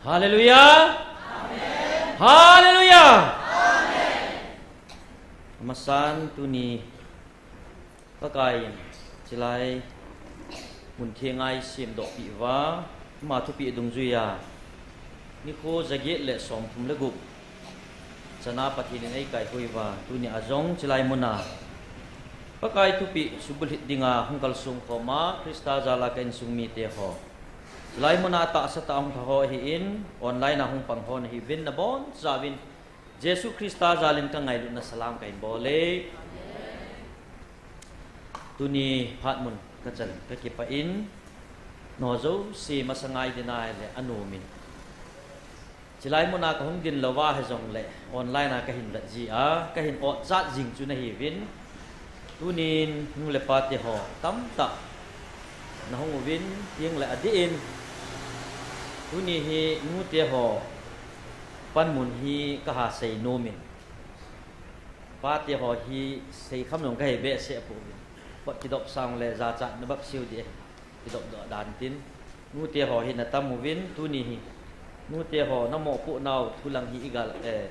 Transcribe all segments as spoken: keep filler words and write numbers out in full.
Hallelujah. Hallelujah. Amasan tuni Pakai in chilai mun theng a eisemdoh peh uva, ama thupeh dungjuiya nikho jaget le somthum le gup chana Pathen in eikaihoi uva, tuni a jong chilai muna Pakai thupeh subulhit dinga hung kalsong khoma Christa jala ka insung mite ho, chilai muna tahsa tah a hung lha ho ahin, online a hung pang ho nahiuvin, nabonchauvin Jesu Christa jalin ka ngailutna salam kahin bol e. Tuni phat mun kachan kakipah in, nangho jouse masanga idin ahile anom in, chilai muna kahung din louva hijongle online a kahin vet ji a, kahin otchat jing chu nahiuvin. Tunin nu le pa teho tamtah nahung uvin, tengle adeh in tuni hi nu teho panmun hi kaha sei nom in, pa teho hi seikham jong kahe behseh pouvin, pot kidop sang le jachat nabep seu dih e, kidopdoh dan tin. Nu teho hi natam uvin, tuni hi nu teho namopoh nau thu lang hi igal, eh,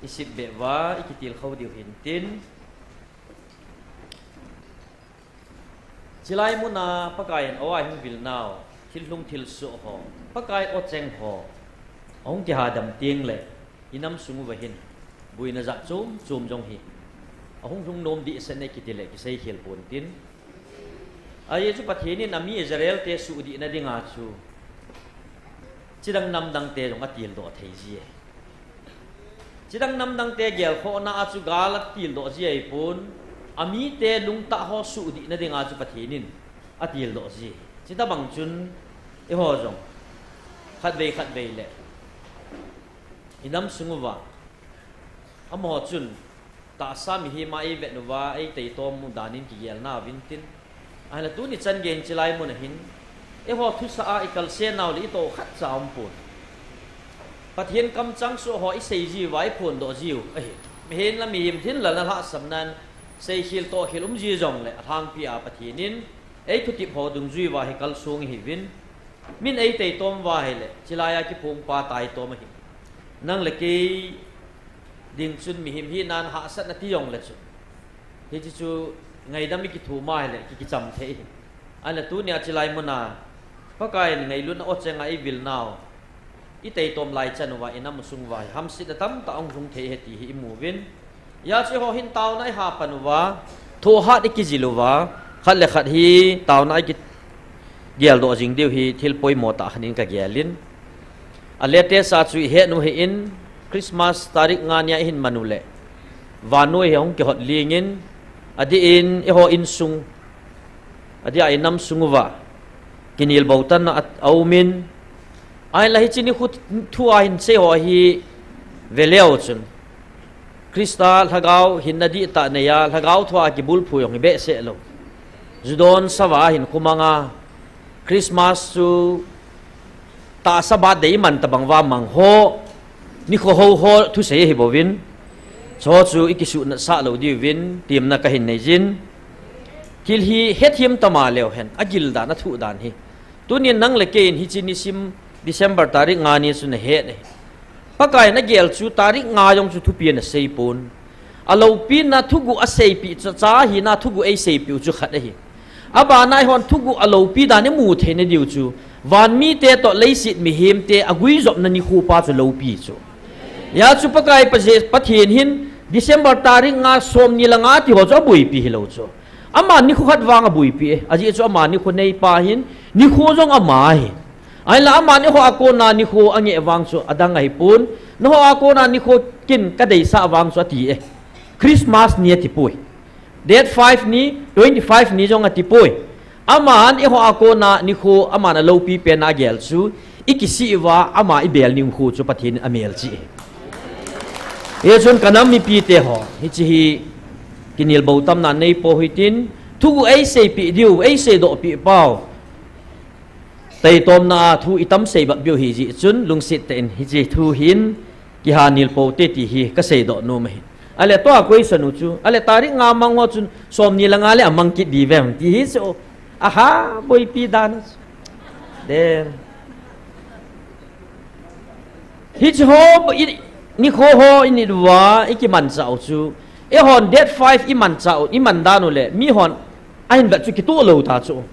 isip beh uva ikitilkhou diu hintin. Chilai muna Pakai in aw a hung vil nau, thil lhung thil soh ho, Pakai aw cheng ho ahung kihadam tengle, inam sung uva hin boina jat chom chom jong hi ahung lhung nom dehset e kitile kiseikhel pontin. Ajeh chu Pathen in ami Israel te suhdihna dinga chu chidang namdang te jong atildoh thei ji e. Chidang namdang te gelkhohna a chu gal atildoh ji ahipon, amite lungtah ho suhdihna dinga chu Pathen in atildoh ji. Chutobang chun eiho jong khatvei khatvei le inam sung uva, amaho chun tahsa mihem a eivet uva eitaitom u danin kigel nauvintin. Ahinla tuni chan geiyin chilai muna hin eiho thusah a ikalsen nau le itoh khatcha aumpon, Pathen kamchang soh ho isei jiuva iphondoh jiu ahi. Mihem le mihem thinlel na lhahsamnan seikhel tohkhel um ji jongle alhangpi a Pathen in eithutep ho dungjuiva hi kalsong ihiuvin. Min eitaitom uva ahile chilai a kiphongpa taitom ahi. Nang le kei ding chun mihem hinan hahsatna ti jongle chun, hiche chu ngaidam ikithum a ahile ki, kicham thei ahi. Ahinla tunia chilai muna Pakai in ngailutna aw chenga eivil nau, itaitom lai chan uva inam sung uva hi hamsetna tamtah ahung lhung thei ahi ti hi imuvin. Hijeh chun eiho hin taona ihapan uva, thohhat ikijil uva, khat le khat hi taona ikigeldoh jing diu hi thil poimo tah khat in kagelin. A latest a chu ihet u ahin, Christmas tarik nga nia ihin man u le vannoi hi ahung kihot lingin, adeh in eiho insung, adeh a inam sung uva kinelbou tanna a, aumin, ahinla hiche nikho thu a hinsei ho hi veleu chun Christa lhagao hinna dihtah neiya, lhagao thua kibulphu jong hi behseh lou, ju donsauva hinkho manga, Christmas chu tahsa birthday iman tobang uva mang ho, nikho hou ho thusei ahibouvin, chuho chu ikisuhnat sah lou diuvin temna kahin neijin. Thil hi hethem tama leu hen, agil dan, athuh dan hi. Tunin nang le kei in hiche nisim December tarik nga ni chu nahet ahi. Pakai in agel chu tarik nga jong chu thupi ana seipon. Aloupina thuguh aseipeh chu, cha hina thuguh eiseipeh u chu khat ahi. Abana eihon thuguh aloupi dan imu theina diu chu, van mite toh leiset mihemte aguijopna nikho pa chu loupi chu. Hijeh chun Pakai Pa Je-, Pathen hin December tarik nga, somni le nga tiho chu aboipi hilou chu. Aman nikho khat vang aboipi e. Ajeh chu ama nikho neipa ahin, nikho jong ama ahi. Ahinla aman eiho a kona nikho angeh vang chu adang ahipon, nangho a kona nikho kin kadeisah vang chu ati e. Christmas ni atipoi. Date five ni, twenty five ni jong atipoi. Aman eiho a kona nikho aman aloupi pen a agel chu, ikisih uva ama ibel nikho chu Pathen in amelchih e. Hichun kanam mipite ho, hiche hi kinelbou tamna neipou hitin, thuguh eiseipeh diu, eiseidohpeh pau, taitomna a thu itam sei bep diu ahijeh chun, lungset tah in hiche thu hin kiha nel pou te ti hi kaseidoh nom ahi. Ale tua question u chu, ale tarik nga mang ho chun somni le nga le amang kit diu vem ti hi chu, aha, boipi dan. Then, Hiche ho, i, nikho ho i nit uva, i kimanchah u chu. Eihon date five i manchah u, i man dan u le, mihon, ahin vet chu kitoh lou ta chu.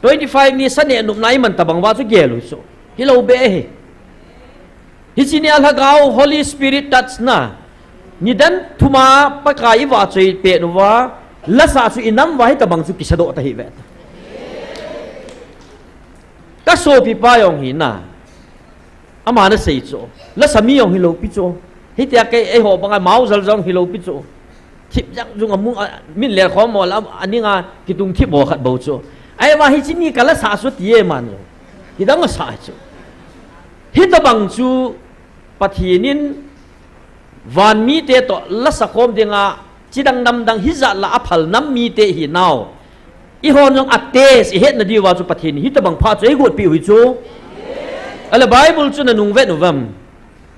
Twenty-five ni sa neh nopna i man tabang uva chu gel u chu. Hilou beh hi. Hiche nia lhagao, Holy Spirit touch na. Nidan thuma Pakai i vahchoi pet uva, lasa chu i nam uva hitabang chu kisadoh ta hi ve. Ka sopipa jong hi na. Ama na sei chu. Lasa mi jong hilou pi chu. Hitia kei eiho banga maojal jong hilou pi chu. Thip jang jung amu, a, min le khom mol a, aninga kitung thip ho khat bou chu. Ahivang hiche ni ka lasa chu ti e man jong. Hidang asa chu. Hitabang chu Pathen in van mite toh lasa khom dinga, chidang namdang hijat la aphal nam mite hi nau. Eihon jong a test i hetna diuva chu Pathen in hitabang pha chu eigot peh u hi chu. Ale Bible chu na nung vet u vem.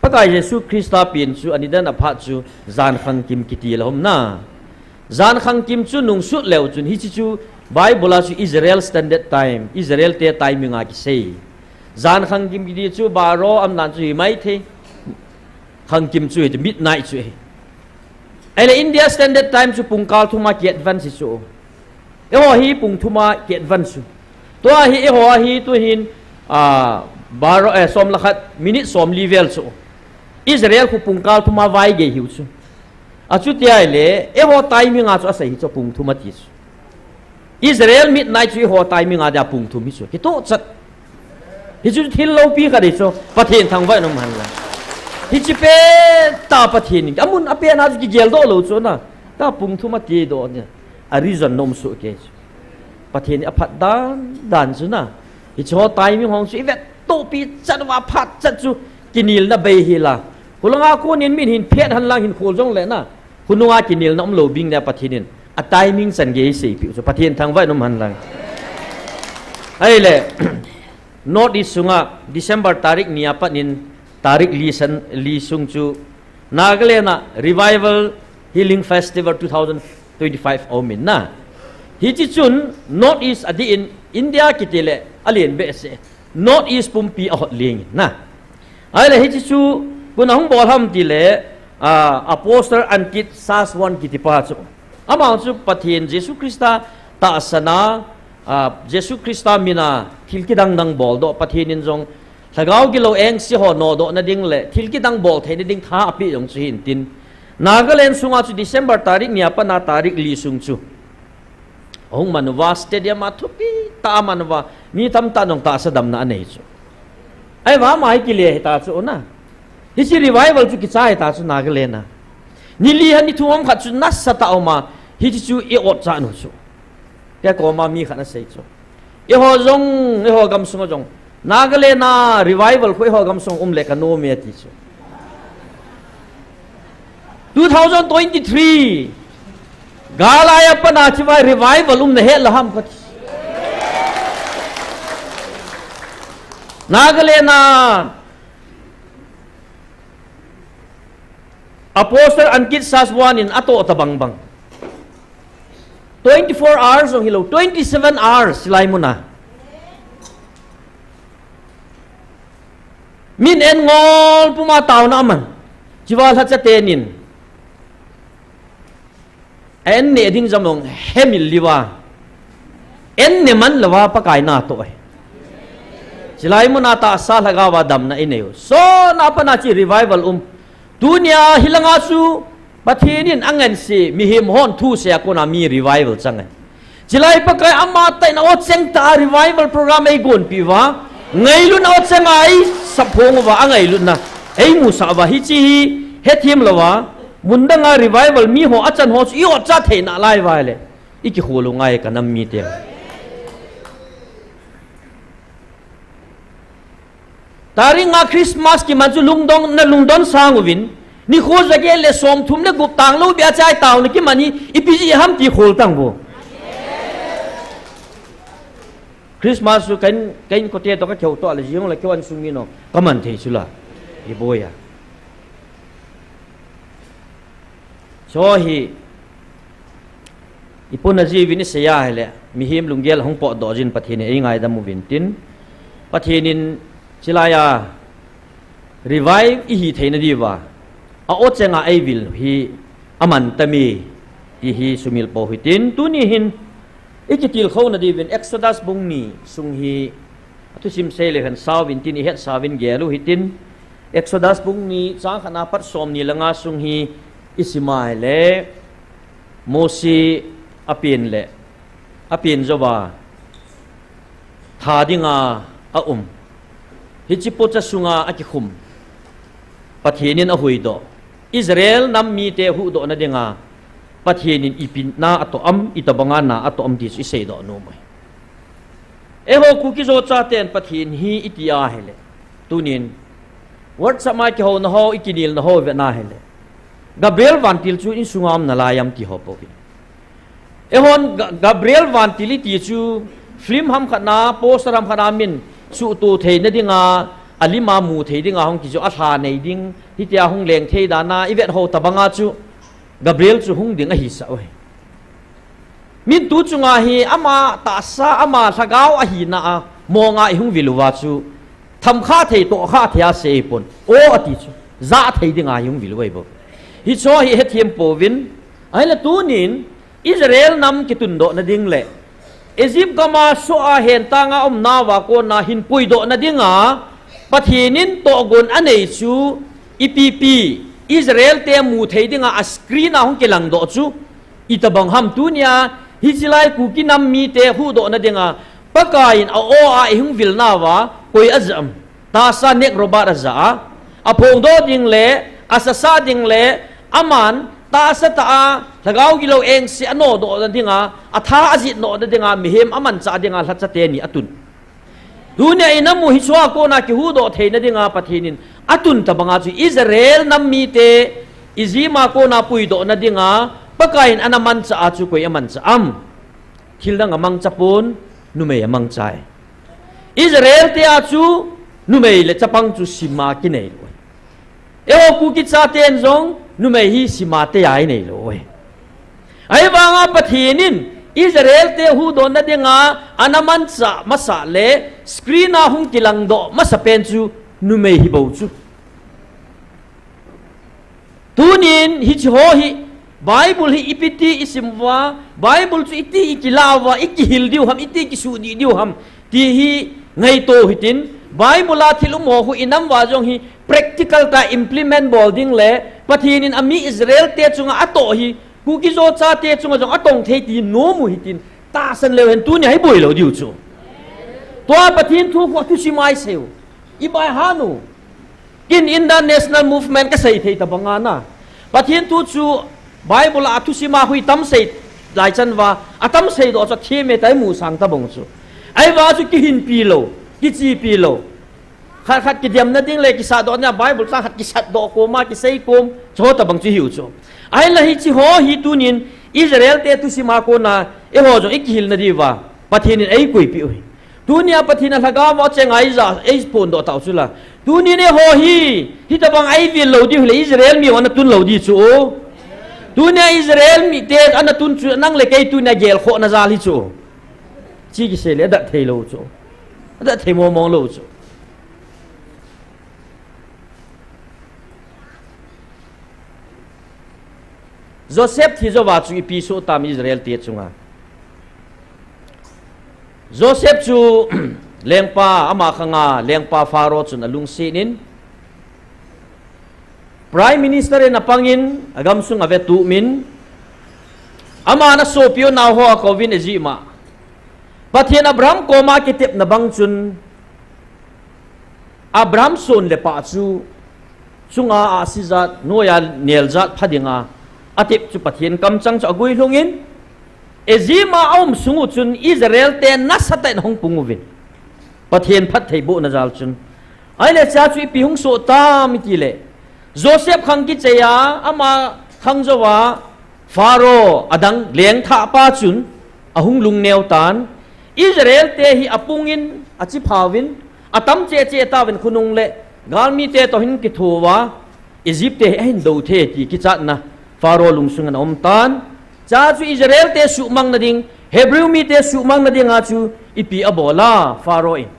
Pakai Jesu Christa pen chu anidan aphat chu jan khangkim kiti la hom na. Jan khangkim chu nungsut leu chun hiche chu Bible a chu Israel Standard Time, Israel te timing a kisei. Jan khangkim kiti chu baro am nan chu hi mai thei. Khangkim chu hi midnight chu hi. Ahile India Standard Time chu pungkal thuma ki advance chu. Eiho hi pung thuma ki advance chu. Tua hi eiho hi tu hin, ah, baro, eh, som le khat minute som li vel chu. Israel khu pungkal thuma vai gei hiu chu. Achuti ahile, eiho timing a chu asei hi chu pung thuma ti chu. Israel midnight chu eiho timing a dia pung thum hi chu. Kitoh chat. Hichu thil loupi khat hi chu. Pathen thangvah in um hen lang. Hiche pen ta Pathen in. Amun apen a chu kigel doh lou chu na. Ta pung thum ati doh ni. A reason nom soh kei chu. Pathen in aphat dan dan chu na. Hiche ho timing hong chu i vet tohpi chat uva phat chat chu kinelna bei hi la. Khulanga konin min hin phet hen lang hin khol jong le na. Khununga kinelna um lou bing na Pathen in a timing chan gei seipeh u chu Pathen thangvah in um hen lang. Ahile, North East sunga December tarik ni a pat in tarik li san, li sung chu Nagaland a Revival Healing Festival two thousand twenty-five aum in na. Hiche chun North East adih in India kiti le alen behseh. North East pumpi ahot leng in na. Ahile hiche chu koin ahung bol ham ti le, ah, Apostle Ankit Saswan kiti pa chu. Ama chu Pathen Jesu Christa tahsan a, ah, Jesu Christa min a thil kidang dang bol doh, Pathen in jong lhagao gilou engse ho nodoh na ding le thil kidang bol thei na ding tha apeh jong chu hin tin. Nagaland sunga chu December tarik ni a pat a tarik li sung chu. Ahung man uva stadium a thupi tah a man uva, mi tamtah in jong tahsa damna anei chu. Ahivang ama hi kile hita chu na. Hiche revival chu kicha hita chu Nagaland a. Ni li a ni thum khat chu nasatah a um a, hiche chu i ot chan u chu. Kei koma mi khat in asei chu. Eiho jong, eiho gamsung a jong. Nagaland a revival khu eiho gamsung um le ka nom e ati chu. Two thousand twenty-three. Gal a pat a chivai revival um na het la ham kati. Nagaland a Apostle Ankit Saswan in atoh ta bang bang. Twenty-four hours jong hilou, twenty-seven hours hilai mun a. Min en ngol puma taona aman. Chiva lhacha tenin. En ne ding jam long hemil liva. En ne man lova Pakai na toh e. Chilai mun a tahsa lhagao a damna i nei u. Sona pat a chi revival um. Tunia hilanga chu Pathen in angense mihem hon thusei a kona mi revival chang e. Chilai Pakai amatah in a-o cheng tah a revival program eigonpi uva. Ngailutna o cheng a eisap phong uva, angailutna eimusah uva. Hiche hi hethem louva. Mun dang a revival mi ho achan ho chu i-otcha thei nalai uva le. I kikhol u ngai ka nam mite. Tarik nga Christmas kiman chu lungdon, na lungdon sang uvin. Nikho jaget le somthum le gup tanglou bia chai taona kiman hi ipi jeh ham ti khol tang vo. Christmas chu kan, kan kote toh ka keu toh le jing le keu an sung mi no. Ka man thei chu la. I boi a. Chu hi, i puna jiuvin i seiya hile, mihem lunggel hung potdoh jin Pathen in eingaidam uvin tin. Pathen in chilai a, revive ihi theina diuva, a-o chenga eivil hi aman tami, ti hi sumil pou hitin, tuni hin ikitilkhouna diuvin Exodus bung ni sung hi athusim seileu hen sauvin tin, ihetsauvin gel u hitin, Exodus bung ni chang khatna pat somni le nga sung hi isim a ahile, Mosi apen le, apen jouva tha dinga aum, hiche pocha sunga akikhum, Pathen in ahuhdoh, Israel nam mite huhdohna dinga Pathen in ipi na atoh am, itobanga na atoh am ti chu iseidoh nom u ahi. Eiho Kuki-Zo chaten Pathen hi iti ahile, tunin WhatsApp a kihouna ho, ikinelna ho ivet na ahile, Gabriel vantil chu insunga um nalai am ti ho pouvin, eihon Ga-, Gabriel vantil iti chu film ham khatna, poster ham khatna min suhto theina dinga, alima mu thei dinga hung kijou, alha nei ding, hitia hung leng thei dana ivet ho tobanga chu Gabriel chu hung ding ahisah u ahi. Min tu chunga hi ama tahsa, ama lhagao ahina a monga ihung vil uva chu thamkha thei, tohkha thei a seipon, o ati chu, jah thei dinga ihung vil u ahi bou. Hicheho hi hethem pouvin, ahile tunin Israel nam kitundohna ding le Egypt gama soh a hentanga umnauva kona hin puidohna dinga Pathen in tohgon anei chu, ipipi Israel te mu thei dinga a screen a hung kilangdoh chu itobang ham? Tunia hiche lai Kuki nam mite huhdohna dinga Pakai in a-o a ihung vilnauva koi ajah am? Tahsa neck robot ajah a, aphongdoh ding le asasa ding le aman tahsa tah a lhagao gilou engse anodohna dinga, atha ajih nohna dinga, mihem amanchah dinga lhacha teni atun. Tunia inamu hichehoa kona kihuhdoh theina dinga Pathen in atun tobanga chu Israel nam mite Egypt a kona puidohna dinga Pakai in ana manchah a chu koi amanchah am? Thildang amangcha pon, numei amangchai. Israel te a chu numei le chapang chu sima kineilou ahi. Eiho Kuki chaten jong numei hi sima teiya ineilou ahi. Ahivanga Pathen in Israel te huhdohna dinga ana manchah masa le screen a hung kilangdoh masapen chu numei hibou chu. Tunin hicheho hi, Bible hi ipiti isim uva, Bible chu iti ikilah uva, ikihil diu ham, iti kisuhdih diu ham ti hi ngaito hitin, Bible a thil umho khu inam uva jong hi practical tah a implement bol ding le Pathen in ami Israel te chunga atoh hi Kuki-Zo chate chunga jong atong thei ti nom u hitin, tahsan leu hen tunia hi boilou diu chu. Tua Pathen thu khu athusim a isei u, ibaihan u. Ken Indian National Movement kasei thei tobanga na, Pathen thu chu Bible a athusim a khu itam sei lai chan uva, atam seidoh chu athem e ti imusang tobang chu. Ahivang chu kihinpi lou, kichepi lou, khat khat kidemna ding le kisatdohna Bible chang khat kisatdoh koma kisei kom, chuho tobang chu hiu chu. Ahinla hicheho hi tunin Israel te thusim a kona eiho jong ikihilna diuva Pathen in eikoipeh u ahi. Tunia Pathen a lhagao a chenga eija eiphondoh tau chula, tunin eiho hi hitobang eivil lou diu hile Israel mi ana tun lou di chu. Tunia Israel mite ana tun chu nang le kei tunia gelkhohna jal hi chu. Chi kisei le adat theilou chu, adat thei mongmong lou chu. Joseph thi jouva chu ipi soh tam Israel te chunga? Joseph chu lengpa ama khanga lengpa Pharaoh chun alungset in, Prime Minister in apangin, agamsung avetup in, aman asopi u naoho akouvin Egypt a, Pathen Abraham koma kitepna bang chun, Abraham son le pah chu chunga ahsi jat, noiya nel jat pha dinga atep chu Pathen kamchang chu aguilhung in, Egypt a aum sung u chun Israel te nasatah in ahung pung uvin, Pathen phattheibohna jal chun. Ahile chea chu ipi hung soh tam itile, Joseph khang kichai a, ama khang jouva Pharaoh adang lengthahpa chun ahung lungneo tan, Israel te hi apungin, achiphauvin, atam cheh cheh tauvin, khonung le galmite toh hin kithouva, Egypt te hi ahin dou thei ti kichatna Pharaoh lungsung ana um tan. Chea chu Israel te suhmang nading, Hebrew mite suhmang nadinga chu ipi abol a Pharaoh in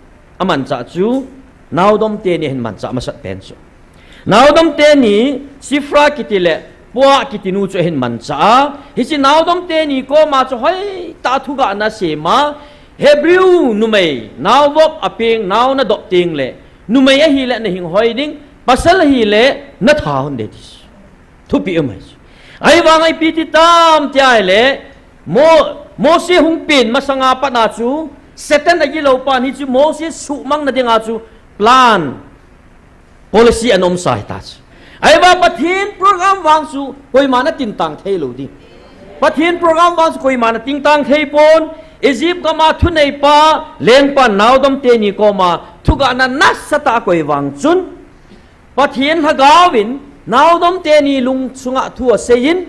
amanchah chu, naodom teni ahin manchah masat pen chu. Naodom teni Shifra kiti le Puah kiti nu chu ahin manchah a, hiche naodom teni koma chu hoitah thugahna asem a, Hebrew numei, naovop apeng, nao nadop teng le, numei ahile nahing hoi ding, pasal ahile natha hon ding ti. Thupeh um ahi. Ahivang a ipi ti tam tia ahile, Mo-, Mose hung pen masanga pat a chu, Satan agilou pan hichu Mose suhmang nading a chu plan, policy ana umsa hita chu. Ahivang Pathen program vang chu koima na tintang thei lou ding. Pathen program vang chu koima na tintang thei pon, Egypt gam a thunei pa, lengpan naodom teni koma thugahna nasatah akoi vang chun, Pathen lhagao in naodom teni lung sunga thu asei in,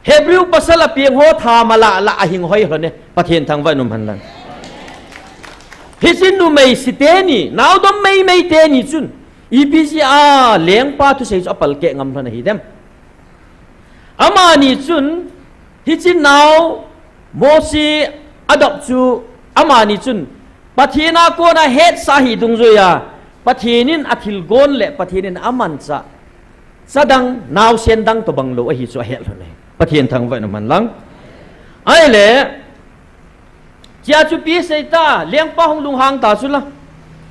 Hebrew pasal apeng ho tha mala la ahing hoi lhon e, Pathen thangvah in um hen lang. Hiche numei si teni, naodom meimei teni chun, ipi jeh a lengpa thusei chu apalkeh ngam lhon ahi dem. Amani chun, hiche nao Mose adop chu, amani chun, Pathen a kona hetsah ahi dungjuiya, Pathen in athilgon le Pathen in amanchah, chadang, naosen dang tobang lou ahi chu ahet lhon ahi. Pathen thangvah in um hen lang. Ahile, chia chu ipi asei ta, lengpa hung lunghang ta chu la.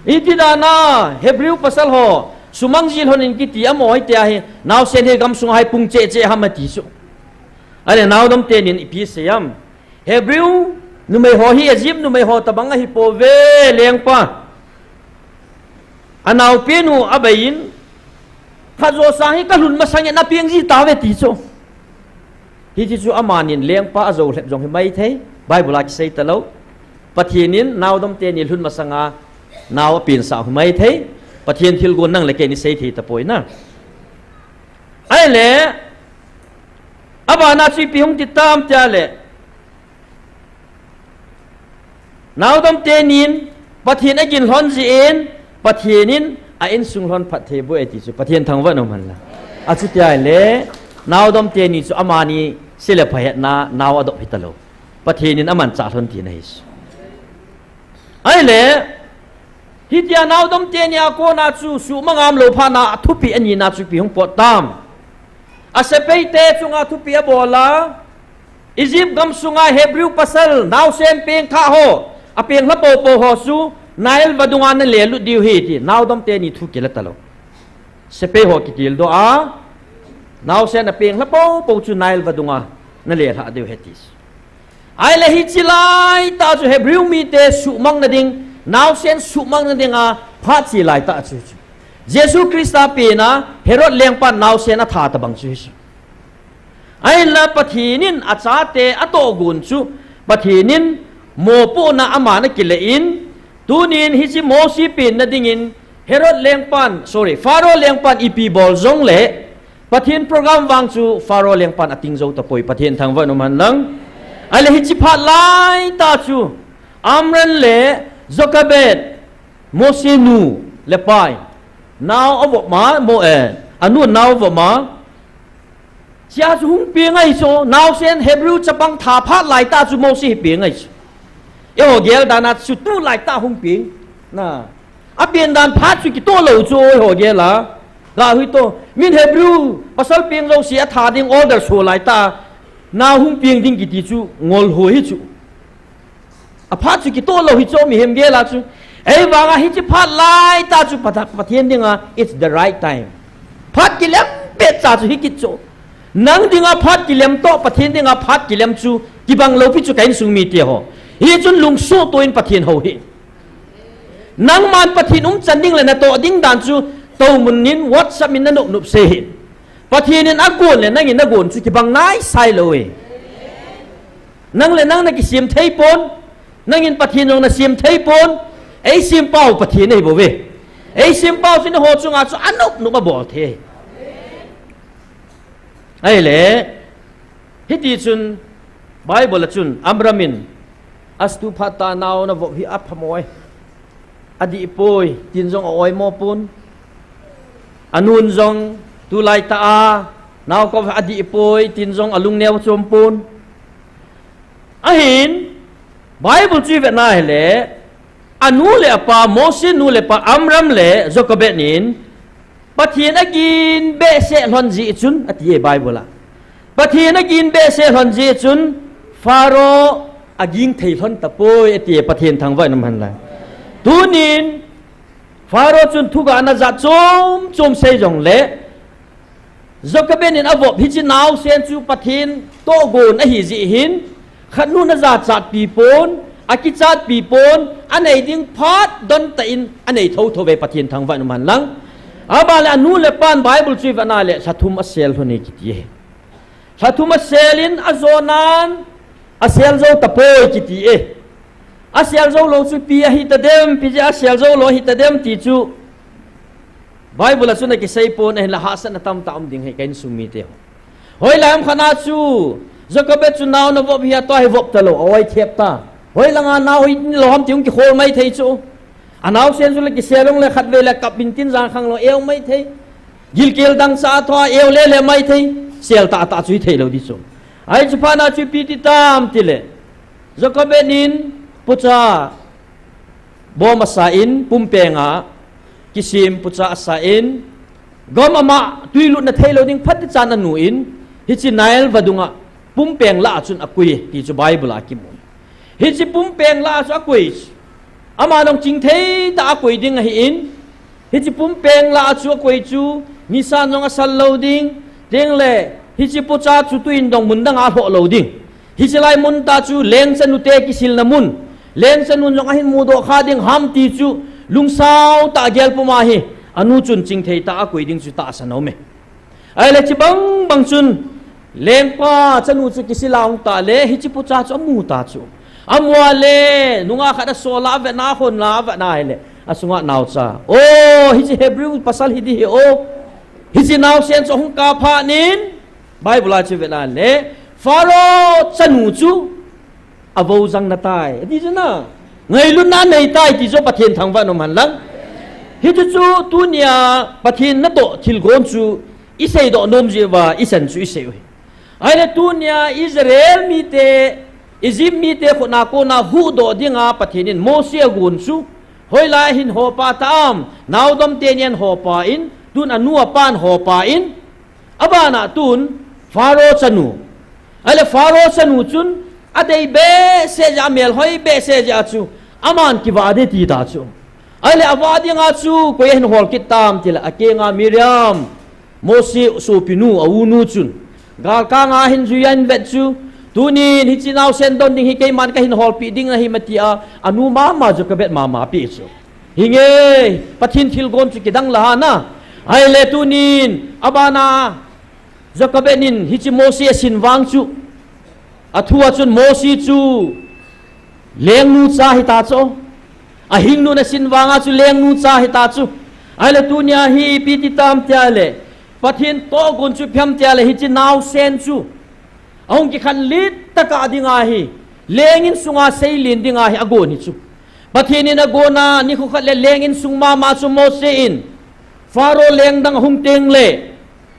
Iti dan a, Hebrew pasal ho, sumang ji lhon in kiti amaho hitia hi, naosen hi gamsung a hi pung cheh cheh ham ati chu. Ahile, naodom tenin ipi asei am. Hebrew numei ho hi Egypt numei ho tobang ahi pouve, lengpa. Anaopen u abei in, khat jo sang hi kalhun masang in apeng ji tauve ti chu. Hiche chu amanin lengpa ajou lhep jong hi maithei, Bible a kisei talou. Pathen in naodom teni lhun masanga nao apensah hi maithei, Pathen thilgon nang le kei in isei thei tapoi na. Ahile, abana chu ipi hung ti tam tia le, naodom tenin, Pathen agin lhon jeh in, Pathen in a insung lhon phatthei boh e ti chu, Pathen thangvah in um hen lang. Achuti ahile, naodom teni chu amani se le pha hetna, nao adop hita lou. Pathen in amanchah lhon tina ahi chu. Ahile, hitia naodom teni a kona chu suhmang ngam lou phat na a thupeh anina chu ipi hung pot tam. Asepaite chunga thupeh abol a, Egypt gamsunga Hebrew pasal naosen pengthah ho, apeng lha poupou ho chu Nile vadunga nalelut diu ahi ti, naodom teni thu kila talou. Sepai ho kitildoh a, naosen apeng lha poupou chu Nile vadunga nalelhah diu ahi ti. Ahile hiche laitah chu Hebrew mite suhmang nading, naosen suhmang nadinga phat che laitah chu chu. Jesu Christa pena Herod lengpan naosen atha tobang chu hichu. Ahinla Pathen in achate atohgon chu, Pathen in mopohna aman akile in, tunin hiche Mose penna dingin Herod lengpan, sorry, Pharaoh lengpan ipi bol jongle, Pathen program vang chu Pharaoh lengpan ating jou tapoi, Pathen thangvah in um hen lang. Ahile hiche phat laitah chu, Amram le Jochebed, Mose nu le pa in, nao avop ma, Mo-, eh, anu nao avop ma, chia chu hung peng ahi chu, naosen Hebrew chapang tha phat laitah chu Mose hi peng ahi chu. Eiho gel dan a chu tulaitah hung peng. Na. Apen dan phat chu kitoh lou chu eiho gel a. Gahui to. Min Hebrew pasal peng jouse atha ding order so laitah, nao hung peng ding kiti chu ngol ho hi chu. Aphat chu kitoh lou hi chu mihem gel a chu. Ahivanga hiche phat laitah chu Patha-, Pathen dinga, it's the right time. Phat kilem pet cha chu hi kit chu. Nang dinga phat kilem toh, Pathen dinga phat kilem chu kibang lou pi chu ka insung mite ho. Hichun lungsuh toh in Pathen hou hih. Nangman Pathen umchan ding le natoh ding dan chu tomun in WhatsApp in nanop nop sei hih. Pathen in agon le nangin nagon chu kibang naisai lou e. Nang le nang nakisem thei pon, nangin Pathen jong nasem thei pon, eisempau Pathen ahi bouve. Eisempau chu nangho chunga chu anop nop abol thei. Ahile, hiti chun Bible a chun Amram in, atu phat a nao navop hi aphamoi. Adih poi, tin jong a-oimo pon. Anun jong tulaitah a, nao kop adih poi, tin jong alungneo chom pon. Ahin, Bible chu ivet na hile, anu le apa, Mose nu le pa, Amram le Jochebed in, Pathen agin behseh lhon jeh chun, ati e Bible a. Pathen agin behseh lhon jeh chun, Pharaoh aging thei lhon tapoi, ati e Pathen thangvah in um hen lang. Tunin, Pharaoh chun thugahna jat chom chom sei jongle, Jochebed in avop hiche naosen chu Pathen tohgon ahi jeh hin, khat nun ajachatpi pon, akichatpi pon, anei ding phat don tah in anei thotho ve Pathen thangvah in um hen lang. Aban le anu le apan Bible chu ivet na le lha thum asel lhon e kiti e. Lha thum asel in ajonan asel jou tapoi kiti e. Asel jou lou chu ipi ahi tadem, ipi jeh a asel jou lou ahi tadem ti chu Bible a chun akisei pon ahinla hahsatna tamtah um ding ahi ka insung mite ho. Hoilai ham khat na chu Jochebed chu nao navop hia tua hi vop talou, a-oi thep ta. Hoilanga nao hi ni lou ham ti hung kikhol mai thei chu. Anaosen chu le kisel jongle khatvei le kap in tin jang khang lou eu mai thei. Gilkel dangchah a thoa eu lele mai thei. Sel tahtah chu hithei lou di chu. Ahi chu phat na chu ipi ti tam tile, Jochebed in pucha bom asa in, pumpenga kisem pucha asa in, gom ama twi lutna thei lou ding phatechan anu in, hiche Nile vadunga pumpeng lah a chun akoi ti chu Bible a kimu. Hiche pumpeng lah a chu akoi chu, ama jong chingthei tah a akoi ding ahin, hiche pumpeng lah a chu akoi chu, nisan jong asal lou ding, tengle hiche pucha chu tuin jong mun dang a alhoh lou ding. Hiche lai mun tah chu lengchanute kisilna mun. Lengchanun jong ahin mudoh kha ding ham ti chu lungsao tah a gel puma hi, anu chun chingthei tah a akoi ding chu tahsan aume. Ahile hiche bangbang chun lengpa chanu chu kisil a ahung tah le hiche pucha chu amu ta chu. Amu a le nunga khat asol a avet na, ahon la avet na ahile asunga naocha, o, hiche Hebrew pasal hidi hi o. Hiche naosen chu ahung kap phat in, Bible a chu ivet na le, Pharaoh chanu chu avou jang na tai, ati chu na. Ngailutna anei tai ti chu Pathen thangvah in um hen lang. Hichu chu tunia Pathen natoh thilgon chu iseidoh nom jeh uva ichan chu isei u hi. Ahile tunia Israel mite, Egypt mite khut a kona huhdoh dinga Pathen in Mose agon chu, hoilai a hin hopa tam, naodom teni ahin hopa in, tun anu apan hopa in, abana tun Pharaoh chanu. Ahile Pharaoh chanu chun adei behseh jeh a, amel hoi behseh jeh a chu aman kivah ding ti ta chu. Ahile avah dinga chu koi ahin hol kit tam tile, akenga Miriam, Mose sopinu, aunu chun, galkanga ahin jui ahin vet chu, tunin hiche naosen don ding hi keiman kahin holpeh ding ahi mati a, anu mama Jochebed mama pi chu. Hinge, Pathen thilgon chu kidang la ha na. Ahile tunin abana Jochebed in hiche Mose asin vang chu, athua chun Mose chu lengnu cha hita chu. Ahingnun asin vanga chu lengnu cha hita chu. Ahile tunia hi ipi ti tam tia le, Pathen tohgon chu ipi ham tia le, hiche naosen chu ahung kikhanlet tah a dinga hi, leng insunga seilen dinga hi agon hi chu. Pathen in agona nikho khat le leng insung mama chu Mose in Pharaoh lengdang ahung tengle,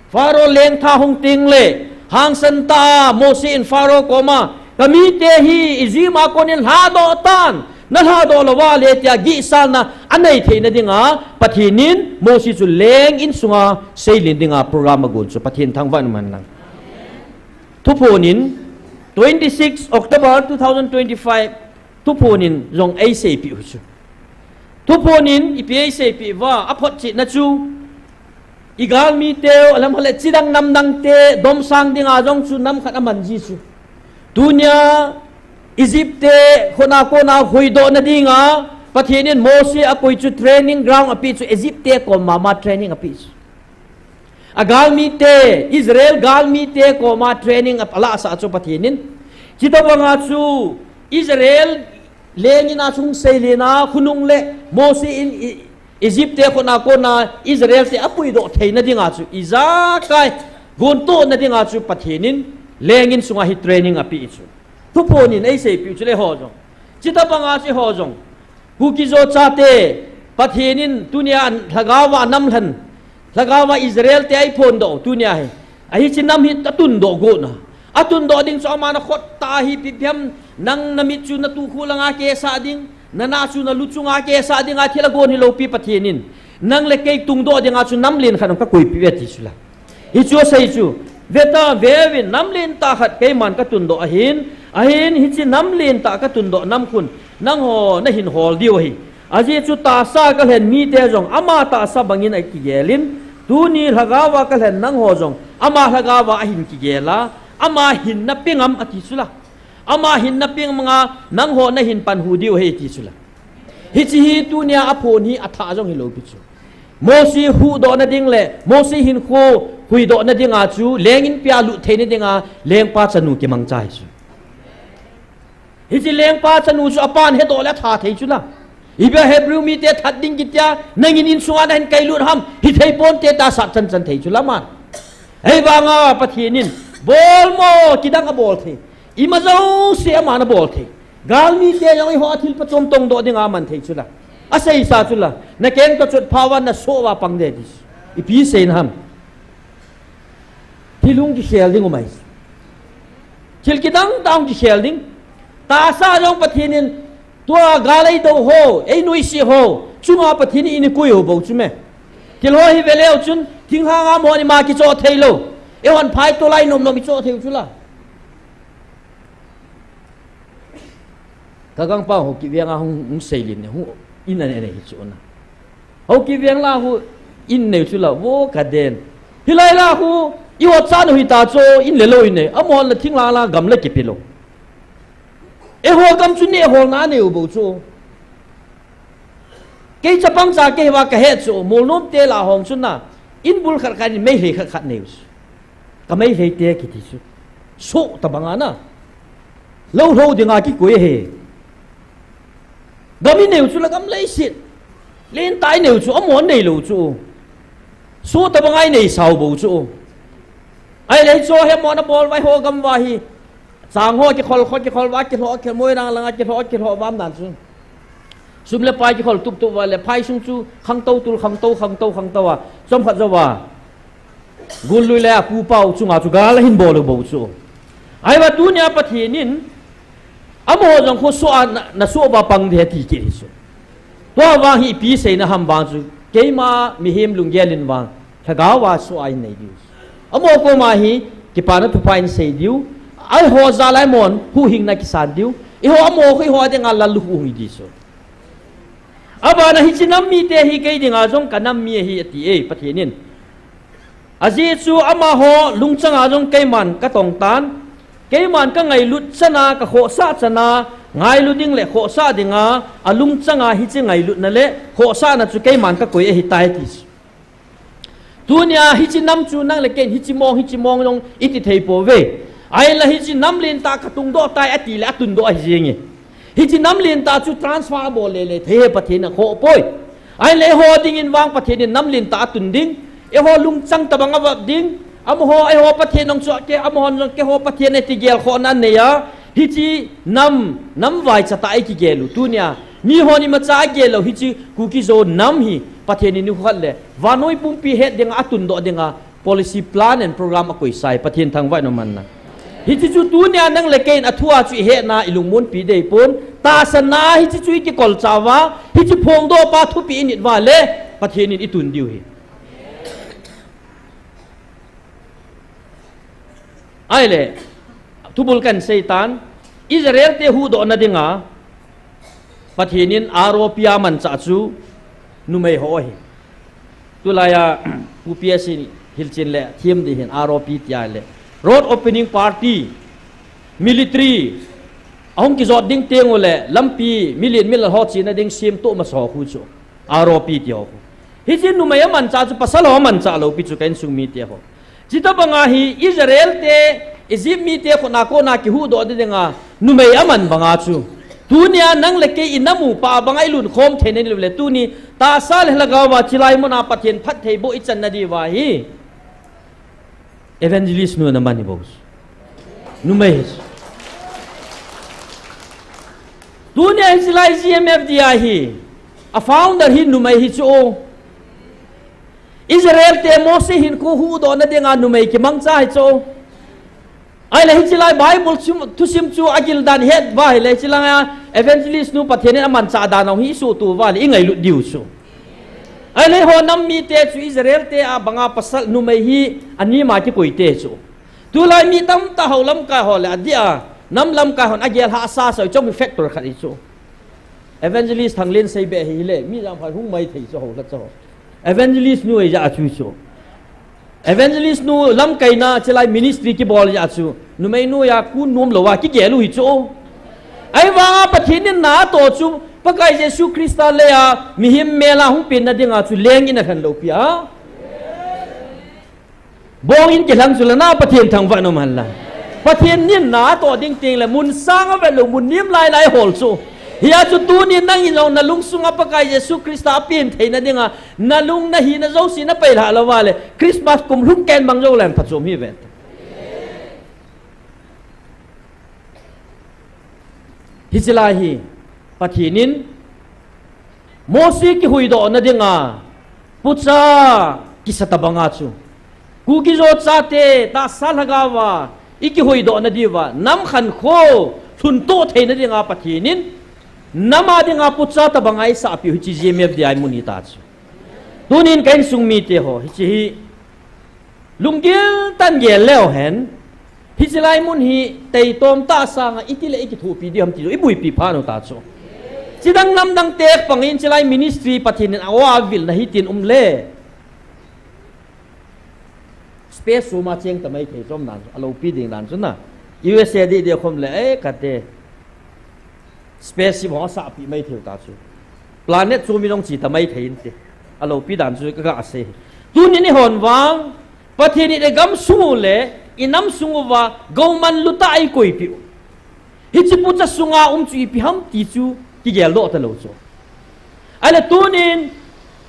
Pharaoh lengtha ahung tengle, hangsan tah a Mose in Pharaoh koma, kamite hi Egypt a konin lhadoh tan, nalhadoh louva le tia gihsalna anei theina dinga Pathen in Mose chu leng insunga seilen dinga program agon chu. Pathen thangvah in um hen lang. Thuphon in, twenty six October two thousand twenty five, Thuphon in jong eiseipeh u chu. Thuphon in ipi eiseipeh uva, aphotchetna chu, igalmiteu, alam hale chidang namdangte domsang dinga jong chu nam khat aman ji chu. Tunia Egypt te khut a kona huhdohna dinga Pathen in Mose akoi chu training ground apeh chu, Egypt te kom mama training apeh chu. Agalmite, Israel galmite koma training alahsah chu Pathen in. Chutobanga chu Israel leng in a chung seilena khonung le Mose in Egypt te khut a kona Israel te apuidoh theina dinga chu ijakai gontohna dinga chu Pathen in leng insunga hi training apeh chu. Thuphon in eiseipeh u chu le ho jong. Chutobanga chu ho jong. Kuki-Zo chate, Pathen in tunia lhagaova anamlhen, lhagaova Israel te eiphondoh tunia hi. Ahi hiche nam hi atundoh got na. Atundoh ding chu aman akhot tah a hi ipi ham, nang namit chu natukhu langa kesah ding, nanah chu nalu chunga kesah dinga thil agon hilou pi Pathen in. Nang le kei tungdoh dinga chu namlen khat hung kakoipeh uve ti chu la. Hichu asei chu. Veta, veuvin, namlen tah khat keiman katundoh ahin. Ahin, hiche namlen tah katundoh nam khun nangho nahin hol diu ahi. Ajeh chu tahsa kalhen mite jong ama tahsa bangin akigelin, tuni lhagaova kalhen nangho jong ama lhagaova ahin kigel a, ama hinna pe ngam ati chu la. Ama hinna pe ngam a nangho nahin panhu diu ahi ti chu la. Hiche hi tunia aphon hi athah jong hilou pi chu. Mosi huhdohna ding le Mosi hinkho huhdohna dinga chu leng inpi a lut theina dinga lengpa chanu kimangcha hi chu. Hiche lengpa chanu chu apan hedoh le atha thei chu la. Ipi a Hebrew mite that ding kitia, nangin insunga nahin kailut ham, hithei ponte tia sat chanchan thei chu la man. Ahivanga Pathen in, bol mo, kidang abol thei. Ima jouse aman abol thei. Galmite jong eiho a thil pachom tongdoh dinga aman thei chu la. Aseisa chu la. Nakeng toh chot pha uva nasoh uva pang ding ti chu. Ipi seina ham. Thil hung kikhel ding umai. Thil kidang dang hung kikhel ding. Tahsa jong Pathen in tua gal eido ho, einuisat ho chunga Pathen in eikoi u bou chu me. Thil ho hi veleu chun, thinglhang a amahon ima kichoh theilou. Eihon phai tolai nom nom ichoh thei u chu la. Ka gangpa Haokip veng a hung, hung seilin ne, hung in anei hi chu na. Haokip veng la khu in nei chu la, vo ka den. Hilai la khu, eiho chan u hita chu, in le lou in nei. Amahon la thinglhang la gam la kipe lou. Eiho gam chu neh holna anei u bou chu. Kei chapang cha kei hi uva kahet chu, Molnom te la hong chu na, in bul khat khat in Meitei khat khat nei u chu. Ka Meitei te kiti chu. Soh tabang a na. Lou lou dinga kikoi ahi. Gam inei u chu la gam leiset. Lentah inei u chu, amahon neilou chu. Soh tabang a inei sao bou chu. Ahile chu hi amahon abol uva eiho gam uva hi. Chang ho kikhol, kho kikhol uva, kilhoh, kilhoh, Moirang langa kilhoh, kilhoh uvam dan chu. Sum le pai kikhol tup tup uva le, phaisung chu khangtou tul, khangtou, khangtou, khangtou a, chomkhat jou a. Gullui le a pu pau chunga chu gal ahin bol u bou chu. Ahivang tunia Pathen in, amaho jong khu soh a na, nasoh uva pang ding ahi ti kit hi chu. Tua vang hi ipi seina ham vang chu, keima mihem lunggel in vang, lhagao a soh a in nei diu. Amaho koma hi, kipana thupha in sei diu. Eiho jal a amahon huhhingna kisan diu. Eiho amaho khu eiho dinga lallukhuh hung hi ding chu. Abana hiche nam mite hi kei dinga jong ka nam mi ahi ati e Pathen in. Ajeh chu amaho lungchanga jong keiman katong tan. Keiman kangailut chana, kakhohsah chana, ngailu ding le khohsah dinga, alungchanga hiche ngailutna le khohsahna chu keiman kakoi ahitai ti chu. Tunia hiche nam chu nang le kei in hiche mong, hiche mong jong iti thei pouve. Ahinla hiche nam lentah katungdoh tai ati le atundoh ahi jenge. Hiche nam lentah chu transfer abol lele thei e Pathen in akhoh poi. Ahinla eiho dingin vang Pathen in nam lentah atun ding. Eiho lungchang tabang avap ding. Amaho eiho Pathen jong chu ke, amahon jong keiho Pathen e ti gelkhohna anei a. Hiche nam, nam vaicha tah a eikigel u tunia. Mihon imacha agel lou hiche Kuki-Zo nam hi Pathen in nikho khat le vannoi pumpi het dinga atundoh dinga policy plan and program akoisai Pathen thangvah in umhen lang. Hiche chu tunia nang le kei in athua chu ihetna ilungmonpi ding ahipon. Tahsanna hiche chu ikikolcha uva, hiche phongdohpa thupeh init uva le Pathen in itun diu ahi. Ahile, thubul kahin seitan, Israel te huhdohna dinga, Pathen in R O P a amanchah chu numei ho ahi. Tulai a, Pu P S in hilchen le, them ding hin R O P tia le. Road opening party, military, ahung kijot ding teng ule, lampi, milen milal ho chena ding semtoh masa ho khu chu. R O P ti ho khu. Hiche numei amanchah chu pasal ho amanchah lou pi chu ka insung mite ho. Chuti banga hi Israel te Egypt mite khut a kona kihuhdoh ding dinga numei aman banga chu. Tunia nang le kei inamu pa banga ilunkhom theina nilou le tuni tahsa le lhagao va chilai muna Pathen phattheiboh ichanna diuva hi. Evangelist nu naman hi boss. Numei hi. Tunia hi chilai G M F D I hi. A founder hi numei hi chu. Israel te Mose hinkho huhdohna dinga numei kimangcha hi chu. Ahile hi chilai Bible thusim chu agil dan het uva ahile hi chilai a evangelist nu Pathen in amanchah dan ong hi suhtuh uva le ingailut diu chu. Ahile ho nam mite chu Israel te a banga pasal numei hi anima kikoi te chu. Tulai mi tamtah ho lamkai ho le adia, nam lamkai hon agel hahsa soi chong factor khat hi chu. Evangelist Thanglen sei be hi le, mi jam khat hung mai thei chu ho la chu. Evangelist nu ei ja chu chu. Evangelist nu lamkaina chilai ministry kibol ja chu. Numei nu ja kun nom lou a kigel u hi chu. Ahivanga Pathen in na to chu, Pakai Jesu Christa le a, mihem mel a hung penna dinga chu leng in alhen lou pi a. Bong in kilhang chu le na Pathen thangvah nom hen la. Pathen in na to ding teng le mun sang a vet lou, mun nim lai lai hol chu. Hia chu tunin nang in jong na lungsunga Pakai Jesu Christa a pen theina dinga, na lung na hina jouse na peilha lou va le, Christmas kum lhung ken bang jou lem phachom hi ve. Hiche lai hi, Pathen in, Mosi kihuhdoh na dinga, pucha kisa tabanga chu. Kuki-Zo chate, tahsa lhagao va, i kihuhdoh na diuva, nam khankho, lhuntoh theina dinga Pathen in, nam a dinga pucha tabanga eisahpiu hiche G M F D I mun hi ta chu. Tunin ka insung mite ho, hiche hi, Lunggil tah in gel leu hen. Hiche lai mun hi teitom tah sanga iti le ikithopi ding ham ti chu ibuipi phat u ta chu. Chidang namdang te pangin chilai ministry Pathen in a-o avilna hitin um le. Space suma cheng tamai thei chom dan chu, alopi ding dan chu na. U S A di di khom le, eh, kate. Spaceship ho asahpi mai thei u ta chu. Planet chu mi jong chi tamai thei inte. Alopi dan chu ka ga sei. Tunin eihon vang, Pathen in i gamsung u le, i namsung uva, gouman lutah a eikoipi u. Hiche pucha sunga um chu ipi ham ti chu, kigeldoh talou chu. Ahile tunin,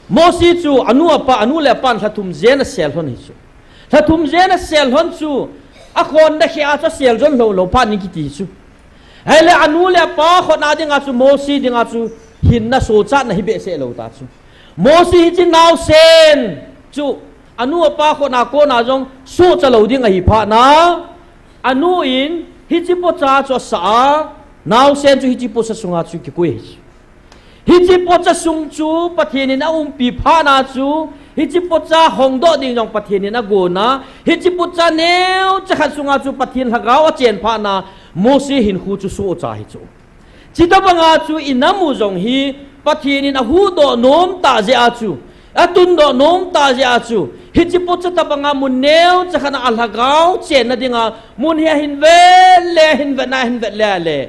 Mosi chu anu apa, anu le apan lhathum jen asel lhon hi chu. Lhathum jen asel lhon chu, akhonna kheh a chu asel jon lou lou phat in kiti chu. Ahile anu le apa khotna dinga chu Mosi dinga chu hinna sochatna hi behseh lou ta chu. Mosi hiche naosen chu anu apa khotna kona jong sohcha lou ding ahi phat na. Anu in hiche pocha chu asah a, naosen chu hiche pocha sunga chu kikoi ahi chu. Hiche pocha sung chu Pathen in aumpi phat na chu, hiche pocha hongdoh ding jong Pathen in agon a, hiche pocha neocha khat sunga chu Pathen lhagao achen phat na, Mosi hinkho chu sohcha ahi chu. Chuti banga chu i nam u jong hi Pathen in ahuhdoh nom tah jeh a chu, atundoh nom tah jeh a chu, hiche pocha tabanga mun neocha khat a alhagao chenna dinga mun hi ahin vet le, ahin vet na, ahin vet le le.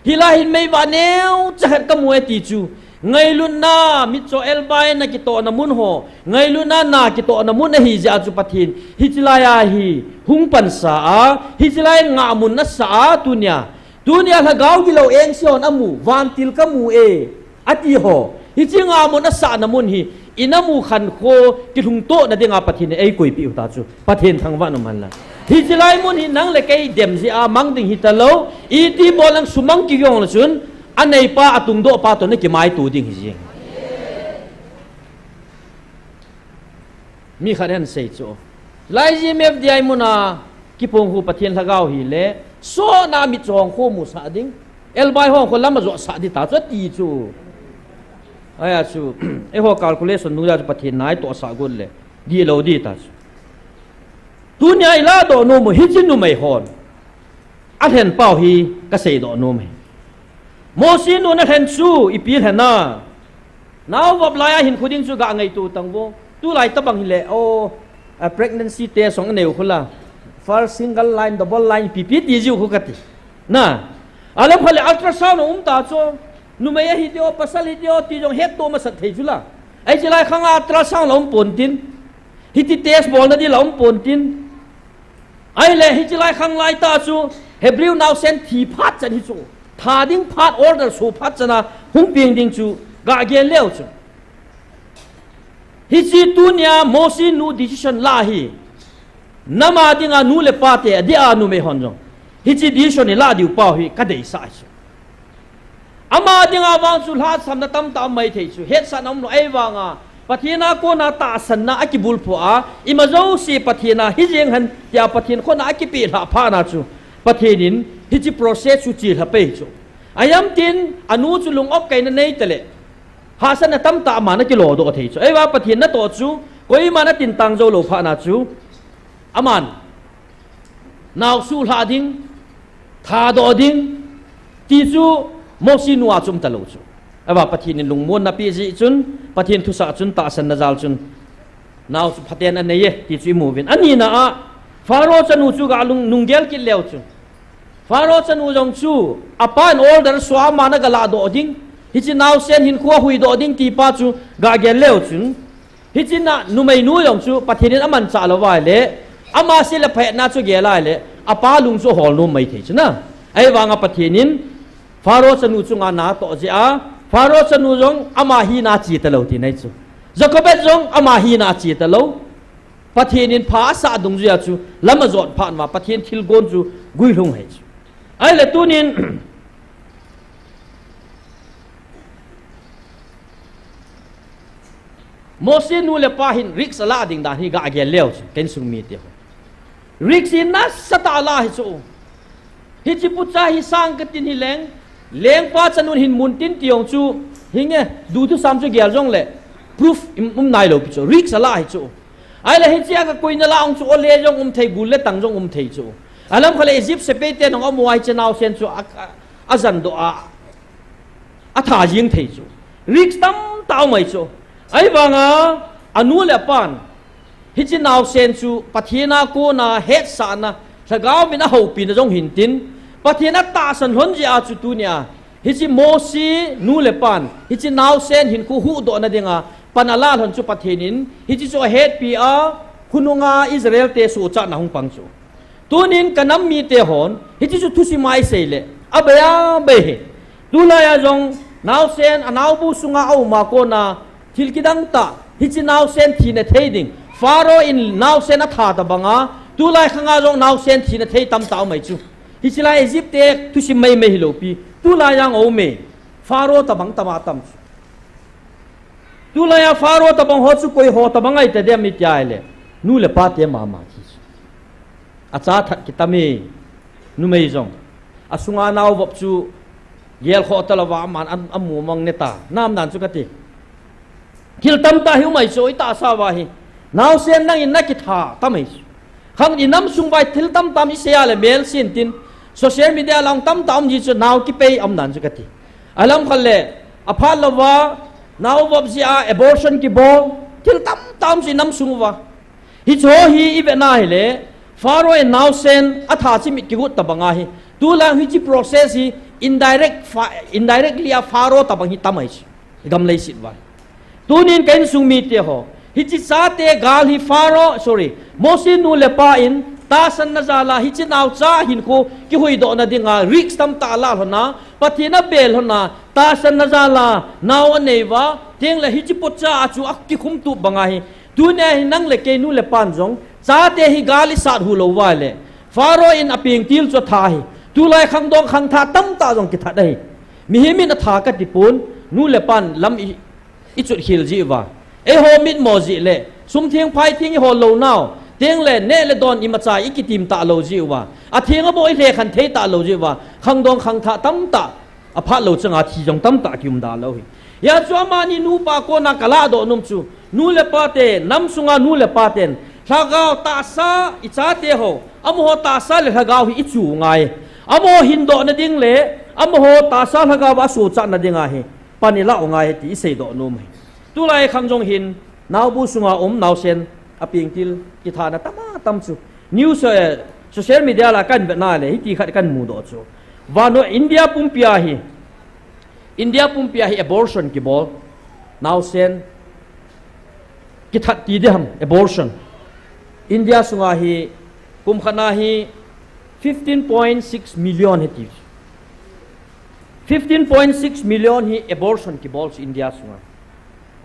Hilai hin meivah neocha khat kamu e ti chu. Ngailutna, mitcho elbaina kitohna mun ho. Ngailutna na kitohna mun ahi jeh a chu Pathen. Hiche lai a hi hung pansa a. Hiche lai ngahmun nasa a tunia. Tunia lhagao gilou engse hon amu, vantil kamu e. Ati ho. Hiche ngahmun asahna mun hi. I nam u khankho kilhungtohna dinga Pathen in eikoipi u ta chu. Pathen thangvah nom hen lang. Hiche lai mun hi nang le kei dem jeh a mang ding hita lou. Iti bol lang sumang kigong le chun. Aneipa atungdohpa toh nakimaito ding hi jeng. Mi khat in asei chu. Lai G M F D I mun a kipung hu Pathen lhagao hi le. Sohna mitcho hong kho musah ding. Elbai hong kho lam ajoh sah ding ta chu ati chu. Ahia chu, eiho calculation nung a chu Pathen na itoh sah got le, dihlou ding ta chu. Tunia iladoh nom u hiche numei hon. Alhen pau hi kaseidoh nom e. Mosi nun alhen chu ipi lhen a. Nao vop lai a hinkho ding chu ga ngaito tang vo. Tulai tabang hile, o, a pregnancy test jong anei u khu la. First single line, double line, ipi ipi ti jiu khu kati. Na, alam khat le ultrasound aum ta chu, numei ahi diu, pasal hi diu, ti jong hetto masat thei chu la. Hiche lai khang a ultrasound la um pon tin, hiti test bolna di la um pon tin. Ahile hiche lai khang lai tah chu, Hebrew naosen thi phat chan hi chu, tha ding phat order so phat chan a, hung peng ding chu, ga gel leu chu. Hiche tunia Mosi nu decision la hi. Nam a dinga nu le pa te, adeh a numei hon jong. Hiche decision hi la diu pau hi kadeisah ahi chu. Ama dinga vang chu lhasamna tamtah um mai thei chu. Hetsahna umlou ahivanga. Pathen a kona tahsanna akibulphu a. Ima jouse Pathen a hijeng hen tia Pathen khut a akipeh lhah phat na chu. Pathen in hiche process chu chelha pei chu. Ahiam tin anu chu lung-op kaina nei tale. Hahsatna tamtah aman akilodoh thei chu. Ahivang Pathen natoh chu, koiman atin tang jou lou phat na chu, aman nao suhlhah ding, thadoh ding, ti chu Mosi nu a chu um talou chu. Ahivang Pathen in lungmonna apeh jeh chun, Pathen thusah chun, tahsanna jal chun, nao chu phaten anei e, ti chu imu uvin. Anina a, Pharaoh chanu chu ga lung, lunggel kit leu chun, Pharaoh chanu jong chu, apan order sua aman aga lahdoh ding, hiche naosen hinkho ahuhdoh ding ti pa chu ga gel leu chun, hiche na numei nu jong chu Pathen in amanchah lou vai le, ama se le phahetna chu gel lai le, apa lung chu ahol nom mai thei chu na. Ahivanga Pathen in Pharaoh chanu chunga natoh jeh a, Pharaoh chanu jong ama hina ache talou tina ahi chu. Jochebed jong ama hina ache talou. Pathen in pha asah dungjuia chu lam ajot phat uva, Pathen thilgon chu guilhung ahi chu. Ahile tunin, Mosi nu le pa hin risk alah ding dan hi ga gel leu chu, ka insung mite ho. Risk hi nasatah alah ahi chu. Hiche pucha hi sang katin hileng, lengpa chanun hin mun tin ti jong chu, hinge, du thusam chu gel jongle, proof um, um nailou pi chu, risk alah ahi chu. Ahile hichea kakoina lah jong chu, ole jong um thei, gul le tang jong um thei chu. Alam khat le Egypt sepaite nong amu a hiche naosen chu a, a, ajandoh a, atha jing thei chu. Risk tamtah um ahi chu. Ahivanga, anu le apan, hiche naosen chu Pathen a kona hetsahna, lhagao min ahoupina jong hintin, Pathen atahsan lhon jeh a chu tunia, hiche Mosi nu le pan, hiche naosen hinkho huhdohna dinga pan alah lhon chu Pathen in, hiche chu ahetpi a, khonunga Israelte sohchatna hung pang chu. Tunin ka nam mite hon, hiche chu thusim a isei le, abei abei hi. Tulaiya jong, naosen, anaobu sunga aum a kona, thil kidang tah, hiche naosen thina thei ding. Pharaoh in naosen atha tabanga, tulai khanga jong naosen thina thei tamtah um ahi chu. Hiche lai Egypt te thusim maimai hilou pi, tulai jong aume. Pharaoh tabang tama tam chu. Tulaiya Pharaoh tabang ho chu koi ho tabang ahi tadem iti ahile, nu le pate mama hi chu. Acha that kitam e, numei jong. Asunga nao vop chu gelkhoh talouva aman a, amu mang ne ta. Nam dan chu kati. Thil tamtah hi um ahi chu, itahsa uva hi. Naosen nangin nakitha tam ahi chu. Khang inam sung uva thil tamtah isei a le mel sin tin, social media lang tamtah um ji chu nao kipei um dan chu kati. Alam khat le, aphat louva, nao vop jeh a abortion kibol, thil tamtah um chu inam sung uva. Hiche ho hi ivet na hile, Pharaoh in naosen atha chimit kigot tabang ahi. Tulai hiche process hi indirect, indirectly a Pharaoh tabang hi tam ahi chu. Igam leiset uva. Tunin ka insung mite ho, hiche chate gal hi Pharaoh, sorry, Mosi nu le pa in tahsanna jal a hiche naocha hinkho kihuhdohna dinga risk tamtah alah lhon a, Pathen abel lhon a, tahsanna jal a nao anei uva, tengle hiche potcha a chu akikhum tup bang ahi. Tunia hi nang le kei nu le pan jong, chate hi gal isat hu lou uva le, Pharaoh in apengtil chu atha ahi. Tulai khangdong khangthah tamtah jong kithat ahi. Mihem in atha kati pon, nu le pan lam i, ichut khel jeh uva. Eiho mitmo jeh le, sum theng phai theng ihol lou nau, tengle neh le don imacha ikitim talou jeh uva. Atheng abou ilhekhen thei talou jeh uva. Khangdong khangthah tamtah, aphat lou changa thi jong tamtah kium da lou hi. Hijeh chun amani nupa kona kalahdoh nom chu, nu le pate, nam sunga nu le paten, lhagao tahsa ichate ho, amaho tahsa le lhagao hi ichu ngai. Amaho hindohna ding le, amaho tahsa lhagao a sohchatna dinga hi pan ilah u ngai ti iseidoh nom ahi. Tulai khang jong hin, naobu sunga um, naosen, apengtil, kithana tama tam chu. News, eh, social media la kahin vet na le, hiti khat kahin mudoh chu. Vannoi India pumpia hi, India pumpia hi abortion kibol, naosen, kithat ti ding ham, abortion. India sunga hi, kum khat na hi, fifteen point six million hiti. Fifteen point six million hi abortion kibol chu India sunga.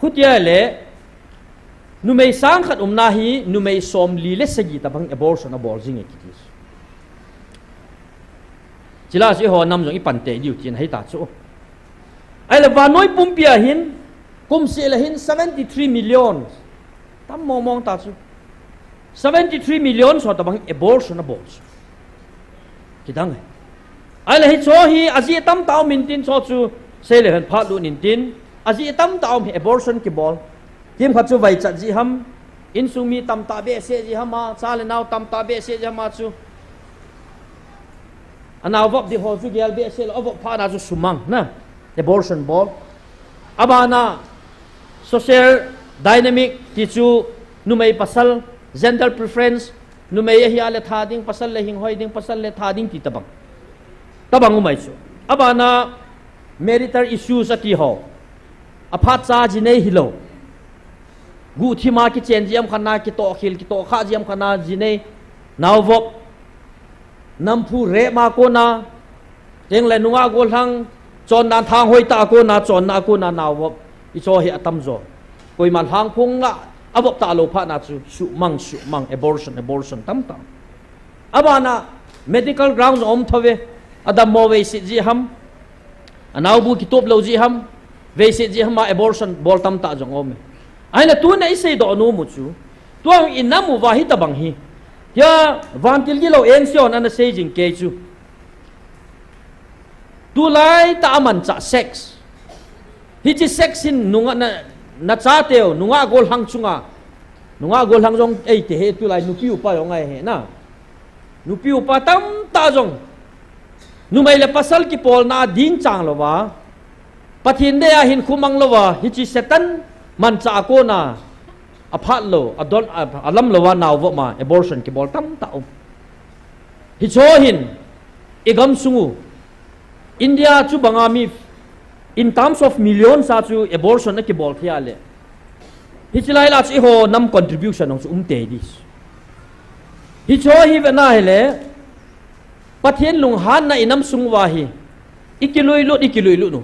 Hutia le, numei sang khat umna hi, numei somli le sagi tabang abortion abol jing e kiti. Chule chu eiho nam jong ipan tei diu tin ahi ta chu. Ahile vannoi pumpia hin, kum seh le hin seventy three million. Tam mong mong ta chu. Seventy three million so tabang abortion abol chu. Kidang e. Ahile hicho hi ajeh tamtah um intin, cho chu sei le hen phat lut intin. Ajeh tamtah um hi abortion kibol. Kimkhat chu vaichat jeh ham, insung mi tamtah behseh jeh ham a, cha le nao tamtah behseh jeh ham a chu. Anao vop ding ho chu gel behseh lou, avop phat na chu sumang na. Abortion bol. Abana social dynamic ti chu numei pasal, gender preference, numei ahi a le tha ding, pasal le hinghoi ding, pasal le tha ding ti tabang. Tabang umai chu. Abana marital issues ati ho. Aphat cha jinei hilou. Guhthim a kichen jeh ham khat na, kitoh khel, kitoh kha jeh ham khat na jinei. Nao vop. Namphu rep ma kona. Teng le nungah gollhang. Chondan thang hoi ta kona, chonna kona nao vop. Hicho hi atam jo. Koima lhang phung a, avop talou phat na chu, sumang, sumang, abortion, abortion tamtah. Abana medical grounds um thou ve, adammo veiset jeh ham, anaobu kitup lou jeh ham, veiset jeh ham a abortion bol tamtah jong um e. Ahina tuna isei doh nom u chu, tua i nam uva hitabang hi. Hia vantil gilou N C O na ana sei jing kei chu. Tulai tah a manchah sex. Hiche sex hin nungah na, nachateu, nungah gollhang chunga. Nungah gollhang jong eiti hi tulai nupi upa jong ahi na. Nupi upa tamtah jong. Numei le pasal kipolna ding chang louva. Pathen dei a hinkho mang louva. Hiche Satan manchah a kona. Aphat lou, adon, a, alam louva nao vop ma, abortion kibol tamtah um. Hicho hin, i gamsung u, India chu banga mi, in terms of millions a chu abortion akibol thei a le. Hiche lai la chu eiho nam contribution jong chu um tei di. Hicho hi vena hile, Pathen lunghanna i namsung uva hi, i kilui lut, i kilui lut u.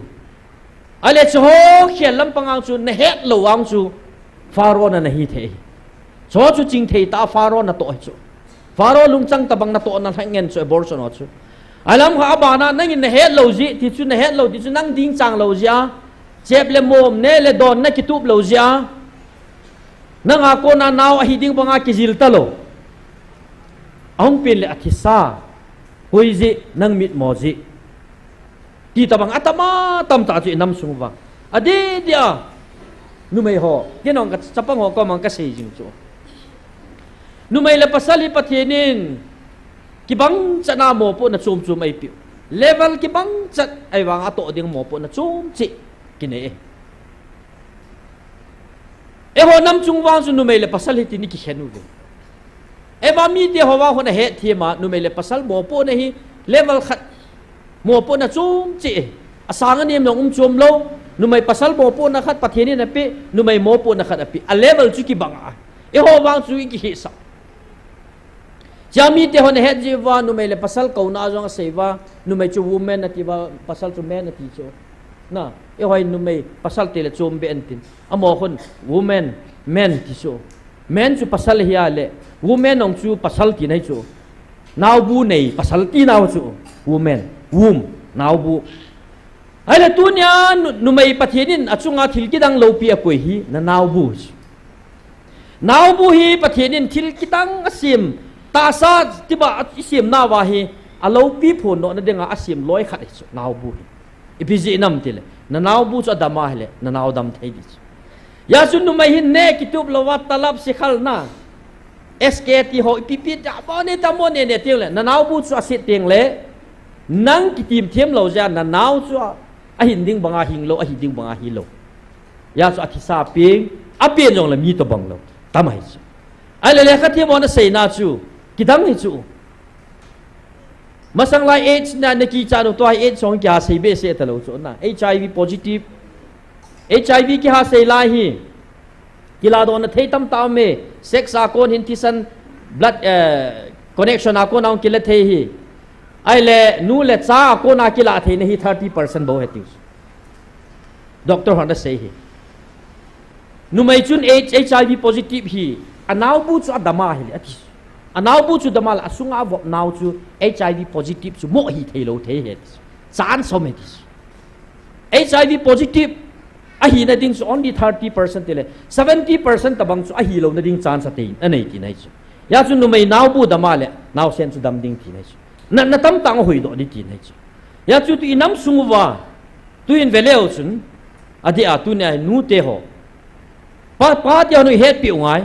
Ale chuho khel lampang ang chu nahet lou ang chu Pharaoh na nahi thei. Chuho chu chingthei tah a Pharaoh natoh hi chu. Pharaoh lungchang tabang natoh na lhang ngen chu abortion ho chu. Alam kha abana nangin nahet lou jeh, ti chu nahet lou, ti chu nang ding chang lou jeh a. Chep le mom, ne le don nakitup lou jeh a. Nanga kona nao ahi ding banga kijil talou. Ahung pen le athisa. Hoi jeh, nang mitmo jeh. Ti tabang atam a tamtah chu i namsung uva. Adeh deh a. Numei ho. Kei nong ka chapang ho koma kasei jing chu. Numei le pasal hi Pathen in kibang chat na mopohna chom chom eipeh u. Level kibang chat ahivang a atoh ding mopohna chom cheh kinei e. Eiho nam chung vang chu numei le pasal hi tin i kikhen uve. Eiva mite ho vang hon ahet them a numei le pasal mopohna hi level khat mopohna chom cheh e. Asang anem jong um chom lou. Numei pasal mopohna khat Pathen in apeh, numei mopohna khat apeh. A level chu kibang a. Eiho vang chu i kihesah. Chia mite hon ahet jeh uva, numei le pasal kouna a jong asei uva, numei chu woman ati uva, pasal chu man ati chu. Na, eiho hi numei pasal ti le chom be an tin. Amaho hon woman, man ti chu. Man chu pasal ahi a le, woman jong chu pasal tina ahi chu. Naobu nei pasal tina ahi chu. Woman, womb, naobu. Ahile tunia nu-, numei Pathen in achunga thil kidang loupi akoi hi, na naobu chu. Naobu hi Pathen in thil kidang asem, tahsa tiba a isem nauva hi, aloupi phondohna dinga asem loi khat ahi chu, naobu hi. Ipi jeh ham tile, na naobu chu adam a ahile, na nao dam thei di chu. Hijeh chun numei hin ne kitup louva talap sikhal na, S K T ho ipi pi ta mo ne ta mo ne ne teng le, na naobu chu aset teng le, nang kitim them lou jeh a, na nao chu a, ahin ding banga hing lou, ahi ding banga hi lou. Hijeh chu athisa peng, apen jong le mi tobang lou. Tam ahi chu. Ahile lekha them hon aseina chu, kidang ahi chu. Masang lai AIDS na, na kichat u tua hi AIDS jong kiha sei behseh talou chu na. H I V positive. H I V kiha sei lai hi. Kiladohna thei tamtah um e. Sex a kon hin thisan blood, eh, connection a kon a hung kila thei hi. Ahile nu le cha a kon a kila theina hi thirty percent bou ahi tiu. Doctor hon asei hi. Numei chun H-, H I V positive hi, anaobu chu adam a ahile, ati. Anaobu chu adam a le, asunga avop nao chu H I V positive chu mo ahi thei lou thei ahi, ati. Chance um e, ati. H I V positive ahina ding chu only thirty percent tile, seventy percent tobang chu ahi louna ding chance atei, anei tina ahi chu. Hijeh chun numei naobu adam a le, naosen chu dam ding tina ahi chu. Natna tamtah ahuhdoh ding tina ahi chu. Hijeh chun tu i namsung uva, tu in veleu chun, Adeh a tunia hi nute ho, pa, pate ho nu ihetpeh u ngai.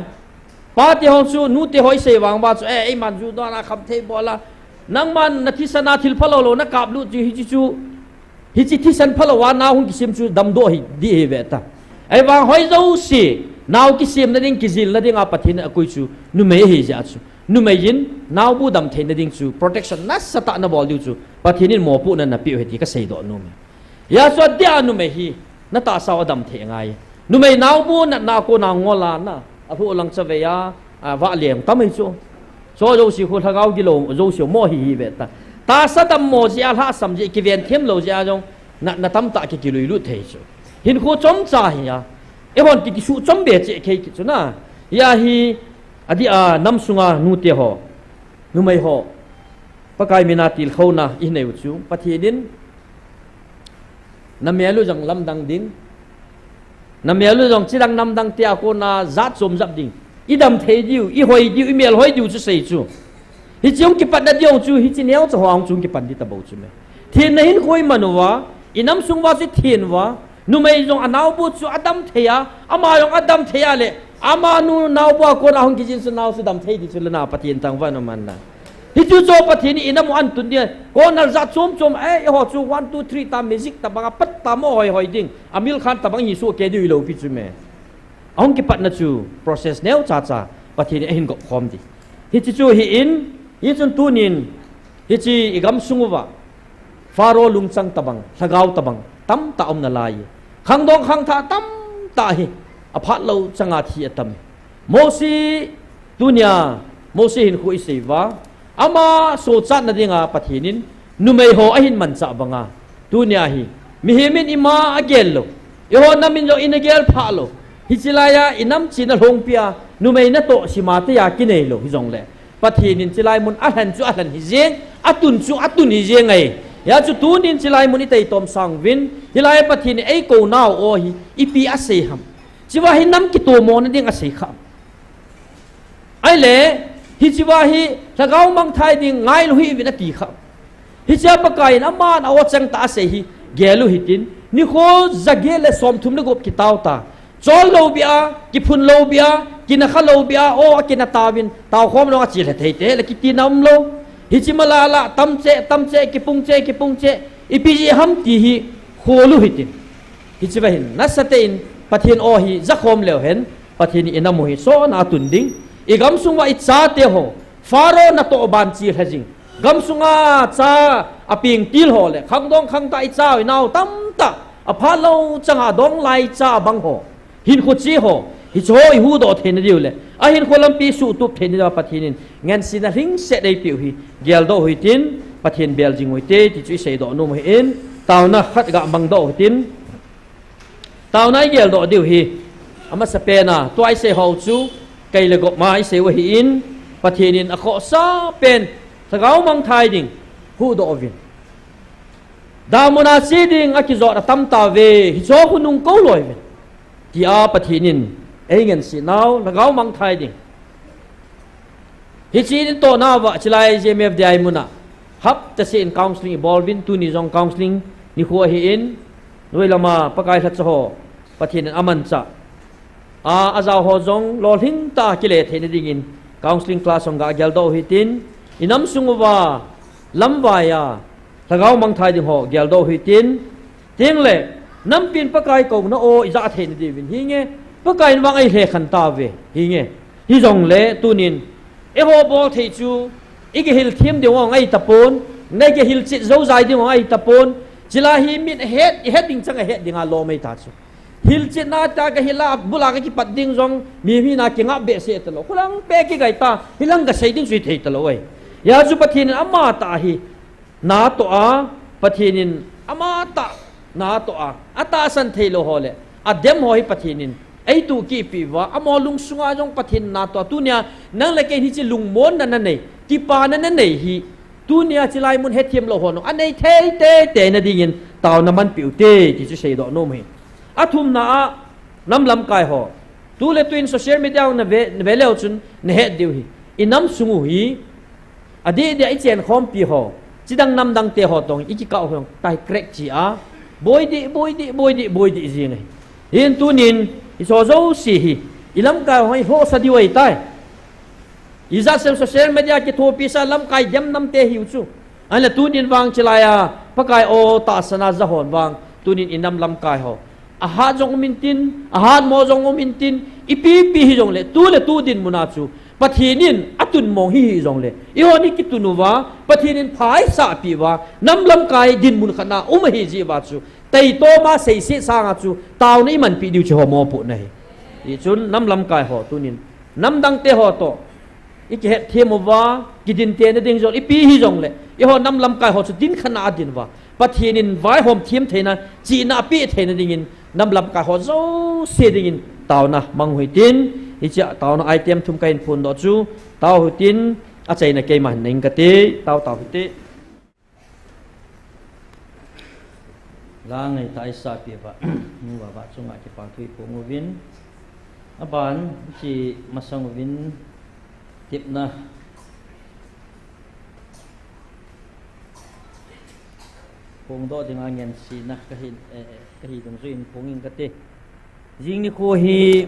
Pate ho chu nute ho isei vang uva chu, eh, eiman ju douna kham thei bol a, nangman nathisan a thil phalou lou nakaplut chu hiche chu, hiche thisan phalou a nao hung kisem chu damdoh hi ding ahi ve ta. Ahivang hoi jouse, nao kisemna ding, kijilna dinga Pathen in akoi chu numei ahi jeh a chu, numei in naobu damtheina ding chu protection nasatah nabol diu chu Pathen in mopohna napeh u ahi ti kaseidoh nom e. Hijeh chun adeh a numei hi natahsa u adamthei angai. Numei naobu natna a kona ngol a na, alhoh lang chavei a, a, vahleng tam ahi chu. Chu jouse khu lhagao gilou jouse mo hi hi ve ta. Tahsa dammo jeh a, lhahsam jeh, kiven them lou jeh a jong natna tamtah ki, kiluilut thei chu. Hinkho chomcha hi a, eihon ki, kisuh chom be cheh kei kit chu na. Hia hi, adeh a nam sunga nute ho, numei ho, Pakai mina tilkhouna inei u chu Pathen in namel u jong lamdang ding, namel u jong chidang namdang te a kona jat chom jap ding, idamthei diu, ihoi diu, imelhoi diu chu sei chu. Hiche hung kipatna ding chu hiche neocha ho a hung chu hung kipan ding tabou chu me. Thenna hinkho iman uva, inam sung uva chu ithen uva, numei jong anaobu chu adamthei a, ama jong adamthei a le, amanu naobu a kona hung kijin chu nao chu damthei ding chu le na Pathen thangvahna man na. Hichu chu Pathen in inam u antun ding, corner jat chom chom, eh, eiho chu one, two, three ta music tabang a pat ta mo hoi hoi ding, amilkhan tabang hi soh kei diu hilou pi chu me. Ahung kipatna chu process neocha cha Pathen in ahin gop khom ding. Hiche chu hi in, hichun tunin, hiche igamsung uva Pharaoh lungchang tabang, lhagao tabang tamtah aum nalai e. Khangdong khangthah tamtah hi aphat lou changa thi atam e. Mose, tunia Mose hinkho isei uva, ama sochatna dinga Pathen in numei ho ahin manchah banga, tunia hi mihem in ima agel lou, eiho nam in jong ina gel phah lou. Hiche laiya inam china lhongpi a numei natoh sima teiya kinei lou hijongle, Pathen in chulai mun alhen chu alhen hi jeng, atun chu atun hi jeng ahi. Hijeh chun tunin chulai mun itei tom sang uvin, hilai Pathen in eikou nau aw hi ipi asei ham? Hichea hi nam kitomona ding asei kha. Ahile, hichea hi lhagao mangthai ding ngailou hih uvin ati kha. Hichea Pakai in aman a-o chengtah asei hi gel u hitin, nikho jaget le somthum le gup kitao ta. Chol lou bia, kiphun lou bia, kinakha lou bia, o, akina tauvin, taokhom lou a chilhe thei te, le kitina umlou. Hiche malala, tamche, tamche, kipungche, kipungche, ipi jeh ham ti hi khol u hitin. Hichea hin, nasatah in, Pathen aw hi jakhom leu hen, Pathen in inam u hi sona atun ding. Igamsung uva ichate ho, Pharaoh natoh ban chilhe jing. Gamsunga cha apeng til ho le, khangdong khangthah icha u inao tamtah, aphat lou changa adonglai cha bang ho, hinkho che ho, hiche ho ihuhdoh theina diu le, ahinkho lampi suhtup theina diuva Pathen in ngenseina lhingset eipeh u hi geldoh u hitin, Pathen bel jing u hite, ti chu iseidoh nom u ahin, taona khat gamangdoh u hitin. Taona igeldoh diu hi, amasapen a, tua isei ho chu, kei le gopma isei u ahin, Pathen in akhohsa pen, lhagao mangthai ding huhdoh uvin, damun a che ding akijot atam tauve, hiche ho khu nungkou loi uvin, tia Pathen in eingense nau, lhagao mangthai ding. Hiche in tohna uva, chulai J M F D I muna, hapta seh in counseling ibol uvin, tuni jong counseling nikho ahin, noi lama Pakai lhacha ho, Pathen in amanchah a, ajao ho jong lolhing tah a kile theina dingin counseling class jong gageldoh u hitin, inam sung uva lamvai a lhagao mangthai ding ho geldoh u hitin, tengle nampin Pakai kouna aw ija theina diuvin hinge, Pakai in vang eilhekhen tauve hinge. Hijongle tunin eiho bol thei chu igahil them diu ngai tapon, neigahil chet joujai diu ngai tapon, chulai hi min ahet, ihet ding chang ahet dinga lom eita chu. Hilchetna ta gahil a, bul a gakipat ding jong, mi, mi na kingap behseh talou. Khulang peh kigai ta, hilang gasei ding chu hithei talou e. Hijeh chun Pathen in amatah hi natoh a, Pathen in amatah natoh a, atahsan theilou ho le adem ho hi Pathen in eituh kit peh uva, amaho lungsunga jong Pathen in natoh a, tunia nang le kei hiche lungmonna nanei, kipana nanei hi, tunia chulai mun hethem lou ho jong anei thei teitei na dingin taona manpeh u hite, ti chu seidoh nom u ahi. Athumna a, nam lamkai ho, tu le tuin social media a nave, nave leu chun nahet diu ahi. Inam sung u hi, adeh deh a ichenkhompi ho, chidang namdang te ho toh ikikah u hi jong tai crack chi a, Boi dih, boi dih, boi dih, boi dih jing ahi. Hin tunin, hiche jouse hi, i lamkai ho hi hosa diu ahitai. Ijat sem social media kithopi sa lamkai dem nam te hiu chu. Ahinla tunin vang chilai a, Pakai o tahsan a ja hon vang, tunin i nam lamkai ho. Ahat jong um intin, ahat mo jong um intin, ipi pi hijongle, tu le tu dinmun a chu, Pathen in atun mong hi hijongle, eihon i kitun uva, Pathen in pha eisah peh uva, nam lamkai dinmun khat na um ahi jeh uva chu, taitom a seiset sanga chu, taona i manpeh diu chu ho mopohna ahi. Hichun nam lamkai ho tunin, nam dang te ho toh, i kihetthem uva, kidin tena ding jong, ipi hijongle, eiho nam lamkai ho chu din khat na adin uva, Pathen in vaihom them theina, chihna apeh theina dingin, nam lamkai ho jouse dingin, taona mang u hitin, hiche a taona item thum kahin phondoh chu, tao u hitin, achaina keima hin nei inge kati, tao tao u hite. La ngaitah eisah peh uva, nu le pa chunga kipathu iphong uvin. Aban, hiche masang uvin tepna phongdoh dinga ngensetna kahin, eh, eh, kahi dungjuiyin phong inge kati. Jing nikho hi,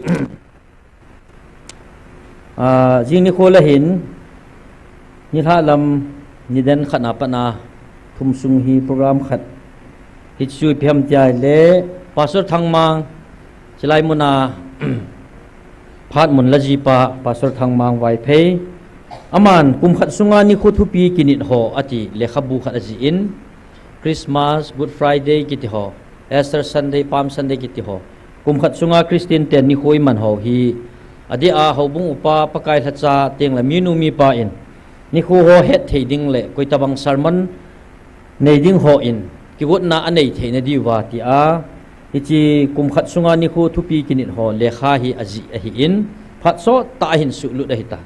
ah, jing nikho le hin, nilhah lam, nidan khat na pat a, thum sung hi program khat, hichu ipi ham tia ahile, Pastor Thangmang, chilai mun a, Phatmun la jipa, Pastor Thangmang Vaiphei, aman, kum khat sunga nikho thupi kinit ho, ati, lekhabu khat ajih in, Christmas, Good Friday kiti ho, Easter Sunday, Palm Sunday kiti ho, kum khat sunga Christian ten nikho iman ho hi, adeh a houbung upa, Pakai lhacha, teng le minu mipa in, nikho ho hetthei ding le, koitabang sermon nei ding hon, kigotna anei theina diuva tia, hiche kum khat sunga nikho thupi kinit ho, lekha hi ajih ahin, phat sottah a hin suhlut ahitai.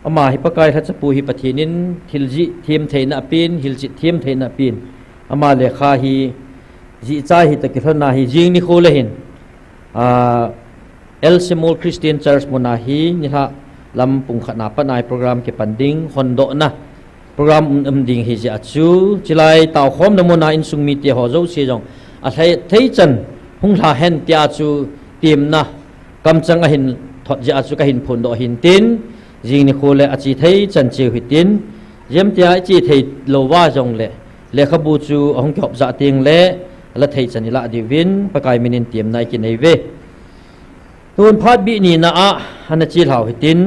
Ama hi Pakai lhachapu hi Pathen in thil jih them theina apen, hilchet them theina apen. Ama lekha hi jih chai hita kilhonna hi jing nikho le hin, ah, El Simul Christian Church mun a hi nilhah lam pung khat na pat a hi program kipan ding, hondohna program um, um ding ahi jeh a chu, chilai taokhomna mun a insung mite ho jouse jong athei, thei chan hung lha hen tia chu temna kamchang ahin thot jeh a chu kahin phondoh ahin tin, jing nikho le ache thei chan cheu hitin, jem tia iche thei lou va jongle, lekhabu chu ahung kihop jah teng le, ala thei chan ilah diuvin, Pakai min in temna ikinei uve. Tun phat bih nina a, ana che lhau hitin,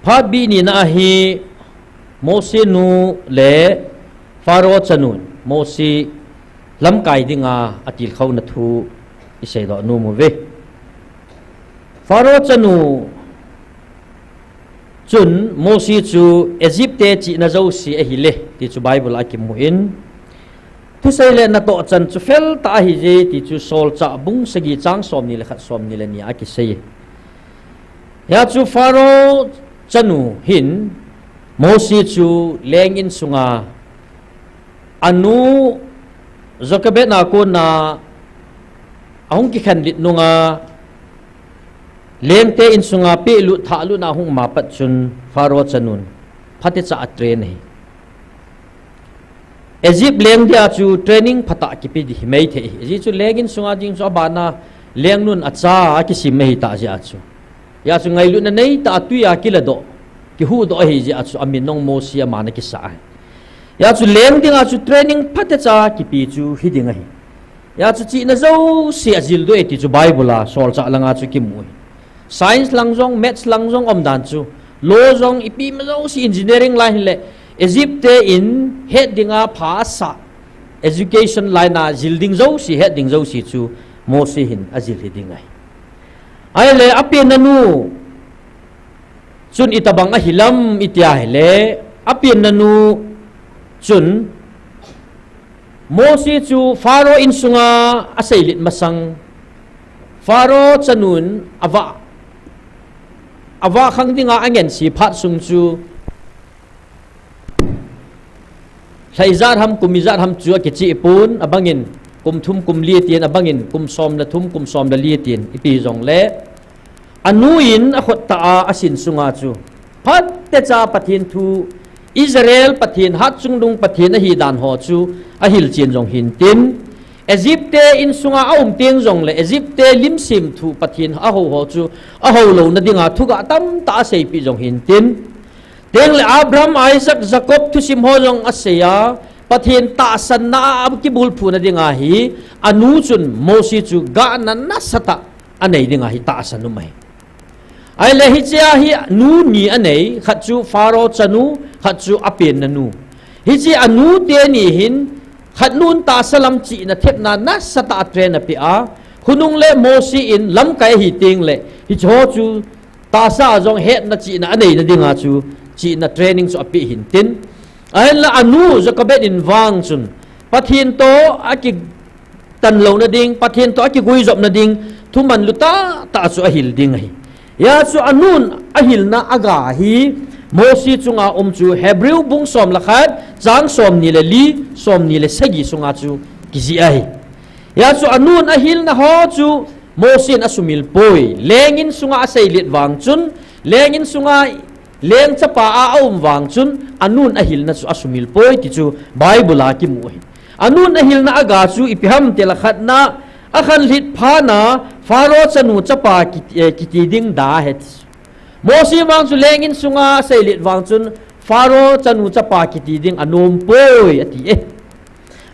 phat bih nina a hi Mose nu le Pharaoh chanun Mose lamkai dinga atilkhouna thu iseidoh nom uve. Pharaoh chanu chun Mose chu Egypt te chihna jouse ahile, ti chu Bible a kimu in, thusei le natoh chan chu fel tah ahije, ti chu Solchah bung sagi chang somni le khat, somni le ni a kisei. Hia chu Pharaoh chanu hin Mose chu leng in sunga anu Jochebed a kona ahung kikhenlit nunga, lengte insunga pehlut thahlut na hung um a pat chun Pharaoh chanun phatecha a train ahi. Egypt leng dia chu training phatah kipe di himai thei ahi. Ajeh chu leng insunga ding chu abana lengnun acha a kisim ahi tah jeh a chu. Hia chu ngailutna neitah a tui a kiladoh, kihuhdoh ahi jeh a chu amin jong Mose aman akisah ahi. Hia chu leng dinga chu training phatecha kipe chu hiding ahi. Hia chu chihna jouse ajildoh e ti chu Bible a Solchah langa chu kimu ahi. Science lang jong, maths lang jong umdan chu, law jong, ipi ma jouse, engineering line le, Egypt te in het dinga pha asah, education line a jil ding jouse, het ding jouse chu Mose hin ajil hiding ahi. Ahile apenna nu chun itobang ahilam itia ahile, apenna nu chun Mose chu Pharaoh insunga aseilet masang, Pharaoh chanun avah, avah khang dinga angense phat sung chu, lha ijat ham, kum ijat ham chu akicheh pon, abangin kum thum kum li atin, abangin kum som le thum, kum som le li atin, ipi jongle, anu in akhut tah a asin sunga chu phatecha Pathen thu Israel Pathen, hatchungnung Pathen ahi dan ho chu ahilchen jong hintin, Egypt te insunga aum teng jongle Egypt te lim semthu Pathen ahou ho chu ahou louna dinga thugah tamtah aseipeh jong hintin, tengle Abraham, Isaac, Jacob thusim ho jong asei a, Pathen tahsanna a akibulphu na dinga hi anu chun Mose chu gahna nasatah anei dinga hi tahsan um ahi. Ahile hichea hi nu ni anei, khat chu Pharaoh chanu, khat chu apenna nu. Hiche anu teni hin khat nun tahsa lam chihna thepna nasatah a train apeh a, khonung le Mose in lamkai ahi tengle hiche ho chu tahsa a jong hetna chihna aneina dinga chu chihna training chu apeh hintin, ahinla anu Jochebed in vang chun Pathen toh akitan louna ding, Pathen toh akiguijopna ding thumanlu tahtah chu ahil ding ahi. Hia chu anun ahilna aga hi Mose chunga um chu Hebrew bung som le khat chang somni le li, somni le sagi sunga chu kijih ahi. Hia chu anun ahilna ho chu Mose in asumil poi. Leng insunga aseilet vang chun, leng insunga leng chapa a aum vang chun anun ahilna chu asumil poi ti chu Bible a kimu ahi. Anun ahilna aga chu ipi ham tile khatna, akhanlhit phatna Pharaoh chanu chapa kiti, eh, kiti ding da ahi ti chu. Mose vang chu leng insunga aseilet vang chun Pharaoh chanu chapa kiti ding anom poi ati e.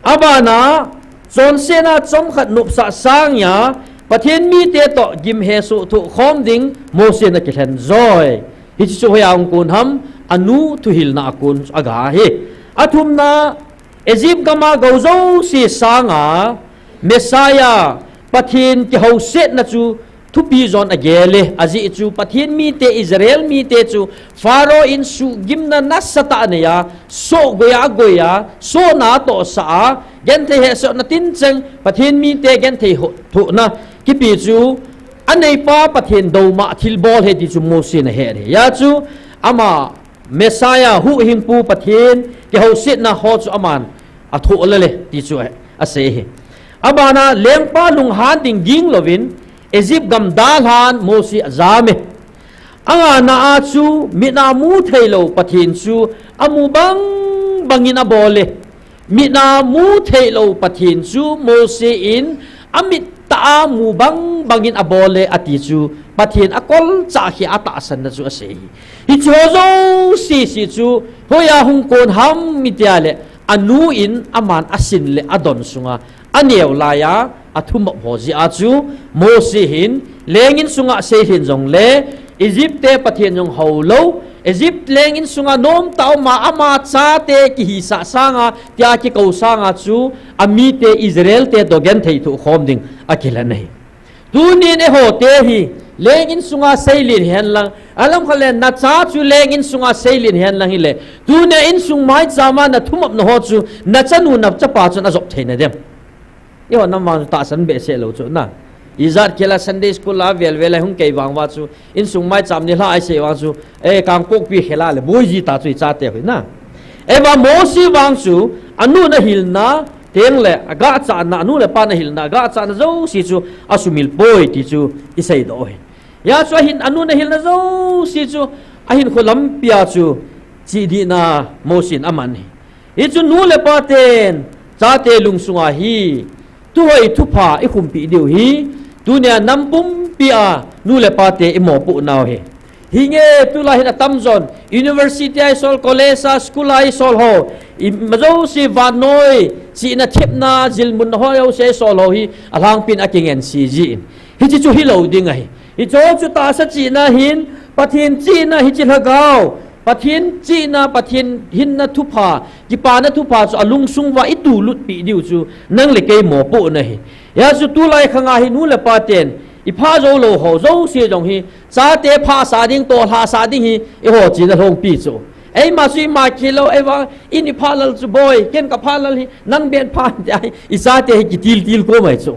Abana, chonsetna chomkhat nopsah sanga Pathen mite toh gimhesoh thohkhom ding Mose in akilhen joi. Hiche chu hoiya hung kon ham, anu thuhilna a kon aga ahi. Athumna, Egypt gama gou jouse sanga Messiah, Pathen kihousetna chu thupi jon agel e, ajeh chu Pathen mite, Israel mite chu Pharaoh in suhgimna nasatah anei a, sohgoi a agoi a, sohna atohsah a, genthei hehsetna tincheng Pathen mite genthei ho-, thohna kipe chu aneipa Pathen douma thilbol ahi ti chu Mose in ahet ahi. Hia chu ama Messiah huhhingpu Pathen kihousetna ho chu aman athoh lele ti chu asei ahi. Abana lengpa lunghan ding ging louvin Egypt gam dalhan Mose ajam e. Angana a chu mit a mu theilou Pathen chu amu bang bangin abol e. Mit a mu theilou Pathen chu Mose in amit tah a mu bang bangin abol e ati chu Pathen akolchah khia atahsanna chu asei ahi. Hiche ho jouse chu hoiya hung kon ham itile anu in aman asin le adon sunga aneo laiya athumop ho jeh a chu Mose hin leng insunga seilhin jongle Egypt te Pathen jong houlou, Egypt leng insunga nomtah a uma ama chate kihisah sanga tia kikou sanga chu amite Israel te toh genthei thohkhom ding akilan ahi. Tunin eiho te hi leng insunga seilhin henlang, alamkhat le nacha chu leng insunga seilhin henlang hile, tunia insung maichama nathumopna ho chu nachanu nachapa chun ajop theina dem? Eiho nam vang chu tahsan behseh lou chu na. Ijat khela Sunday school a velvel a hung kei vang uva chu, insung maicham nilhah a isei vang chu, eh, Kangpokpi khela le boi ji ta chu ichate hoi na. Eiva Mose vang chu, anun ahilna, tengle, agahchahna, anu le apan ahilna, agahchahna jouse chu asumil poi ti chu iseidoh u ahi. Hia chu ahin, anun ahilna jouse chu ahinkho lampia chu chidihna Mose in aman ahi. Hichu nu le pa ten chate lungsunga hi thuhoi thupha ikhumpeh diu hi, tunia nam pumpia nu le pate imopohnau ahi. Hinge tulai hin atamjon university a isol, college a, school a isol ho, imajouse vannoi chihna thepna jilmunna ho jouse isol ho hi alhangpin akingen sejin, hiche chu hilou ding ahi. Hiche chu tahsa chihna hin, Pathen chihna hiche lhagao, Pathen chihna, Pathen hinna thupha, kipana thupha chu alungsung uva itulutpeh diu chu nang le kei mopohna ahi. Hia chu tulai khanga hi nu le pa ten ipha joulou ho jouse jong hi chate phasah ding toh lhasah ding hi eiho chihna lhongpi chu. Eima chu ima khel lou, eiva in iphalal chu boi, ken kaphalal hi nang ben pha in tia hi ichate hi kitiltil komai chu.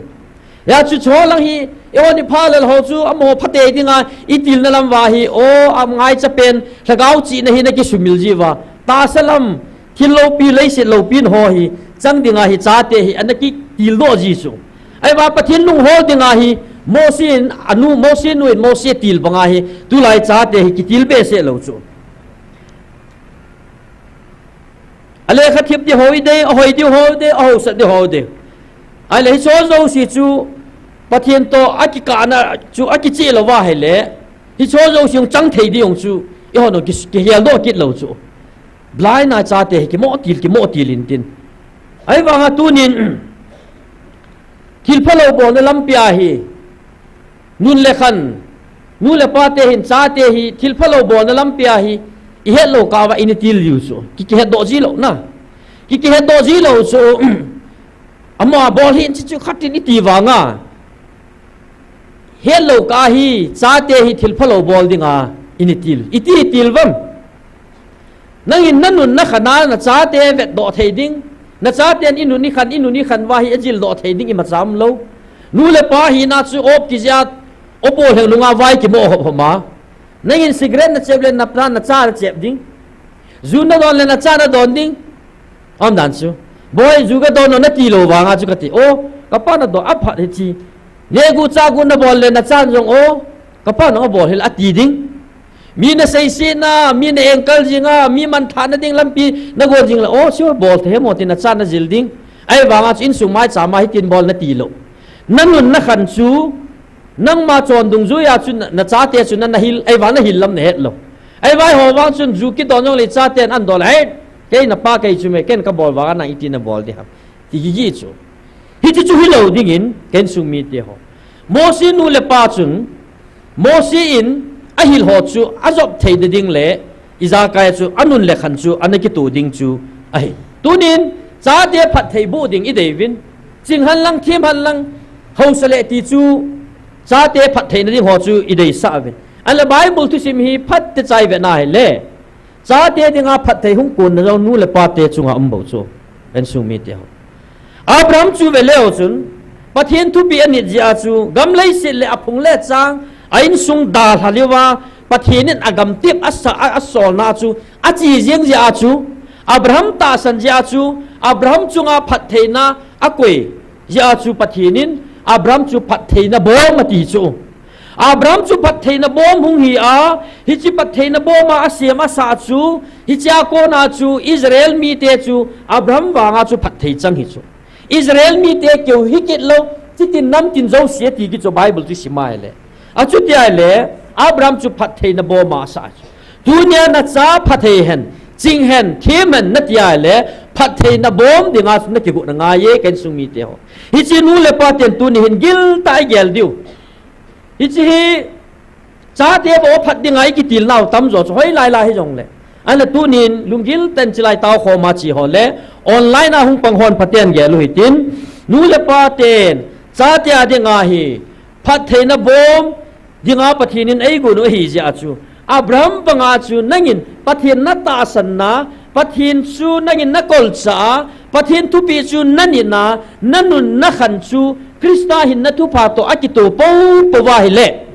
Hia chu chulang hi, eihon iphalal ho chu amaho phatei dinga itilna lam uva hi, o, angaichapen lhagao chihna hi nakisumil jiuva, tahsa lam, thil loupi, leiset loupina ho hi chang dinga hi chate hi ana kitildoh ji chu. Ahivang Pathen lunghol dinga hi Mose in, anu, Mose nu in Mose til banga hi tulai chate hi kitil behseh lou chu. Alekha thip di ho i dei, ahoi di ho i dei, ahaosat di ho i dei. Ahile hicho jouse chu Pathen toh akikahna chu akicheh lou va ahile, hicho jouse jong chang thei di jong chu, ihon jong ki, kiheldoh kit lou chu. Blind a chate hi kimoh til, kimoh til intin. Ahivanga tunin, thil phalou bolna lampi a hi, nun le khan, nu le pate hin chate hi thil phalou bolna lampi a hi, ihet lou kah uva ini til diu chu. Ki, kihetdoh ji lou na. Ki, kihetdoh ji lou chu, amaho bol hih in chi chu khat in iti vanga, het lou kah a hi, chate hi thil phalou bol dinga ini til. Iti til vam. Nangin nanun nakhan a nachate vetdoh thei ding, nachaten inun ikhan, inun ikhan uva hi ajildoh thei ding imacha umlou. Nu le pa hina chu op kijia, opol heng lunga vai kimoh hop hop ma. Nangin cigarette nachep le napa nacha nachep ding. Ju nadon le nacha nadon ding. Umdan chu. Boi, ju kadon o nati lou vanga chu kati. O, kapa nadon aphat hichi. Negu chagu nabol le nachan jong o, kapa nabol hel ati ding. Mi naseisena, mi na engkal jinga, mi manthahna ding lampi nagon jing le, o, chu bol thei mo tin nachan najil ding. Ahivanga chu insung maicham a hitin bol nati lou. Nanun nakhan chu, nangma chon dungjuia chu na, nachate chu na, nahil, ahivang nahil lam nahet lou. Ahivang ho vang chun ju kidon jong le chaten andon le, hei, kei napa kei chu me, ken kabol vanga nang iti nabol di ham. Ti gigi chu. Hichu chu hilou dingin, ken sung mite ho. Mosi nu le pa chun, Mosi in ahil ho chu ajop theina ding le, ijakai chu anun le khan chu ana kito ding chu ahi. Tunin, chate phatthei boh ding ideivin, ching henlang, them henlang, haosa le ti chu, chate phattheina ding ho chu ideisah uvin. Ahinla Bible thusim hi phatechan ivet na ahile, chate dinga phatthei hung konna jong nu le pate chunga um bou chu. Insung mite ho. Abraham chu veleu chun, Pathen thupeh anit jeh a chu, gam leiset le aphung le achang, a insung dalha leuva, Pathen in agamtep asa, a, asolna chu, ache jeng jeh a chu, Abraham tahsan jeh a chu, Abraham chunga phattheina akoi jeh a chu, Pathen in Abraham chu phattheina bom ati chu. Abraham chu phattheina bom hung hi a, hiche phattheina bom a asem asah chu, hichea kona chu Israel mite chu Abraham vanga chu phatthei chang hi chu. Israel mite keu hikit lou, chitin namtin jouse ati kit chu Bible chu isim a ahile. Achuti ahile, Abraham chu phattheina bom a asah chu. Tunia nacha phatthei hen, ching hen, them hen nati ahile, phattheina bom dinga chu nakigot angaiye, ka insung mite ho. Hiche nu le pa ten tuni hin giltah a igel diu. Hiche hi, chate bou phat dinga ikitilnau tamjo chu hoilai lai hijongle. Ahinla tunin lunggil tah in chilai tao khoma che ho le, online a hung pang hon phaten gel u hitin, nu le pa ten, chate a dinga hi, phattheina bom dinga Pathen in eigon u ahi jeh a chu, Abraham banga chu nangin Pathen natahsan na, Pathen chu nangin nakolcha a, Pathen thupeh chu nanit na, nanun nakhan chu Christa hinna thupha toh akito poupou va ahile,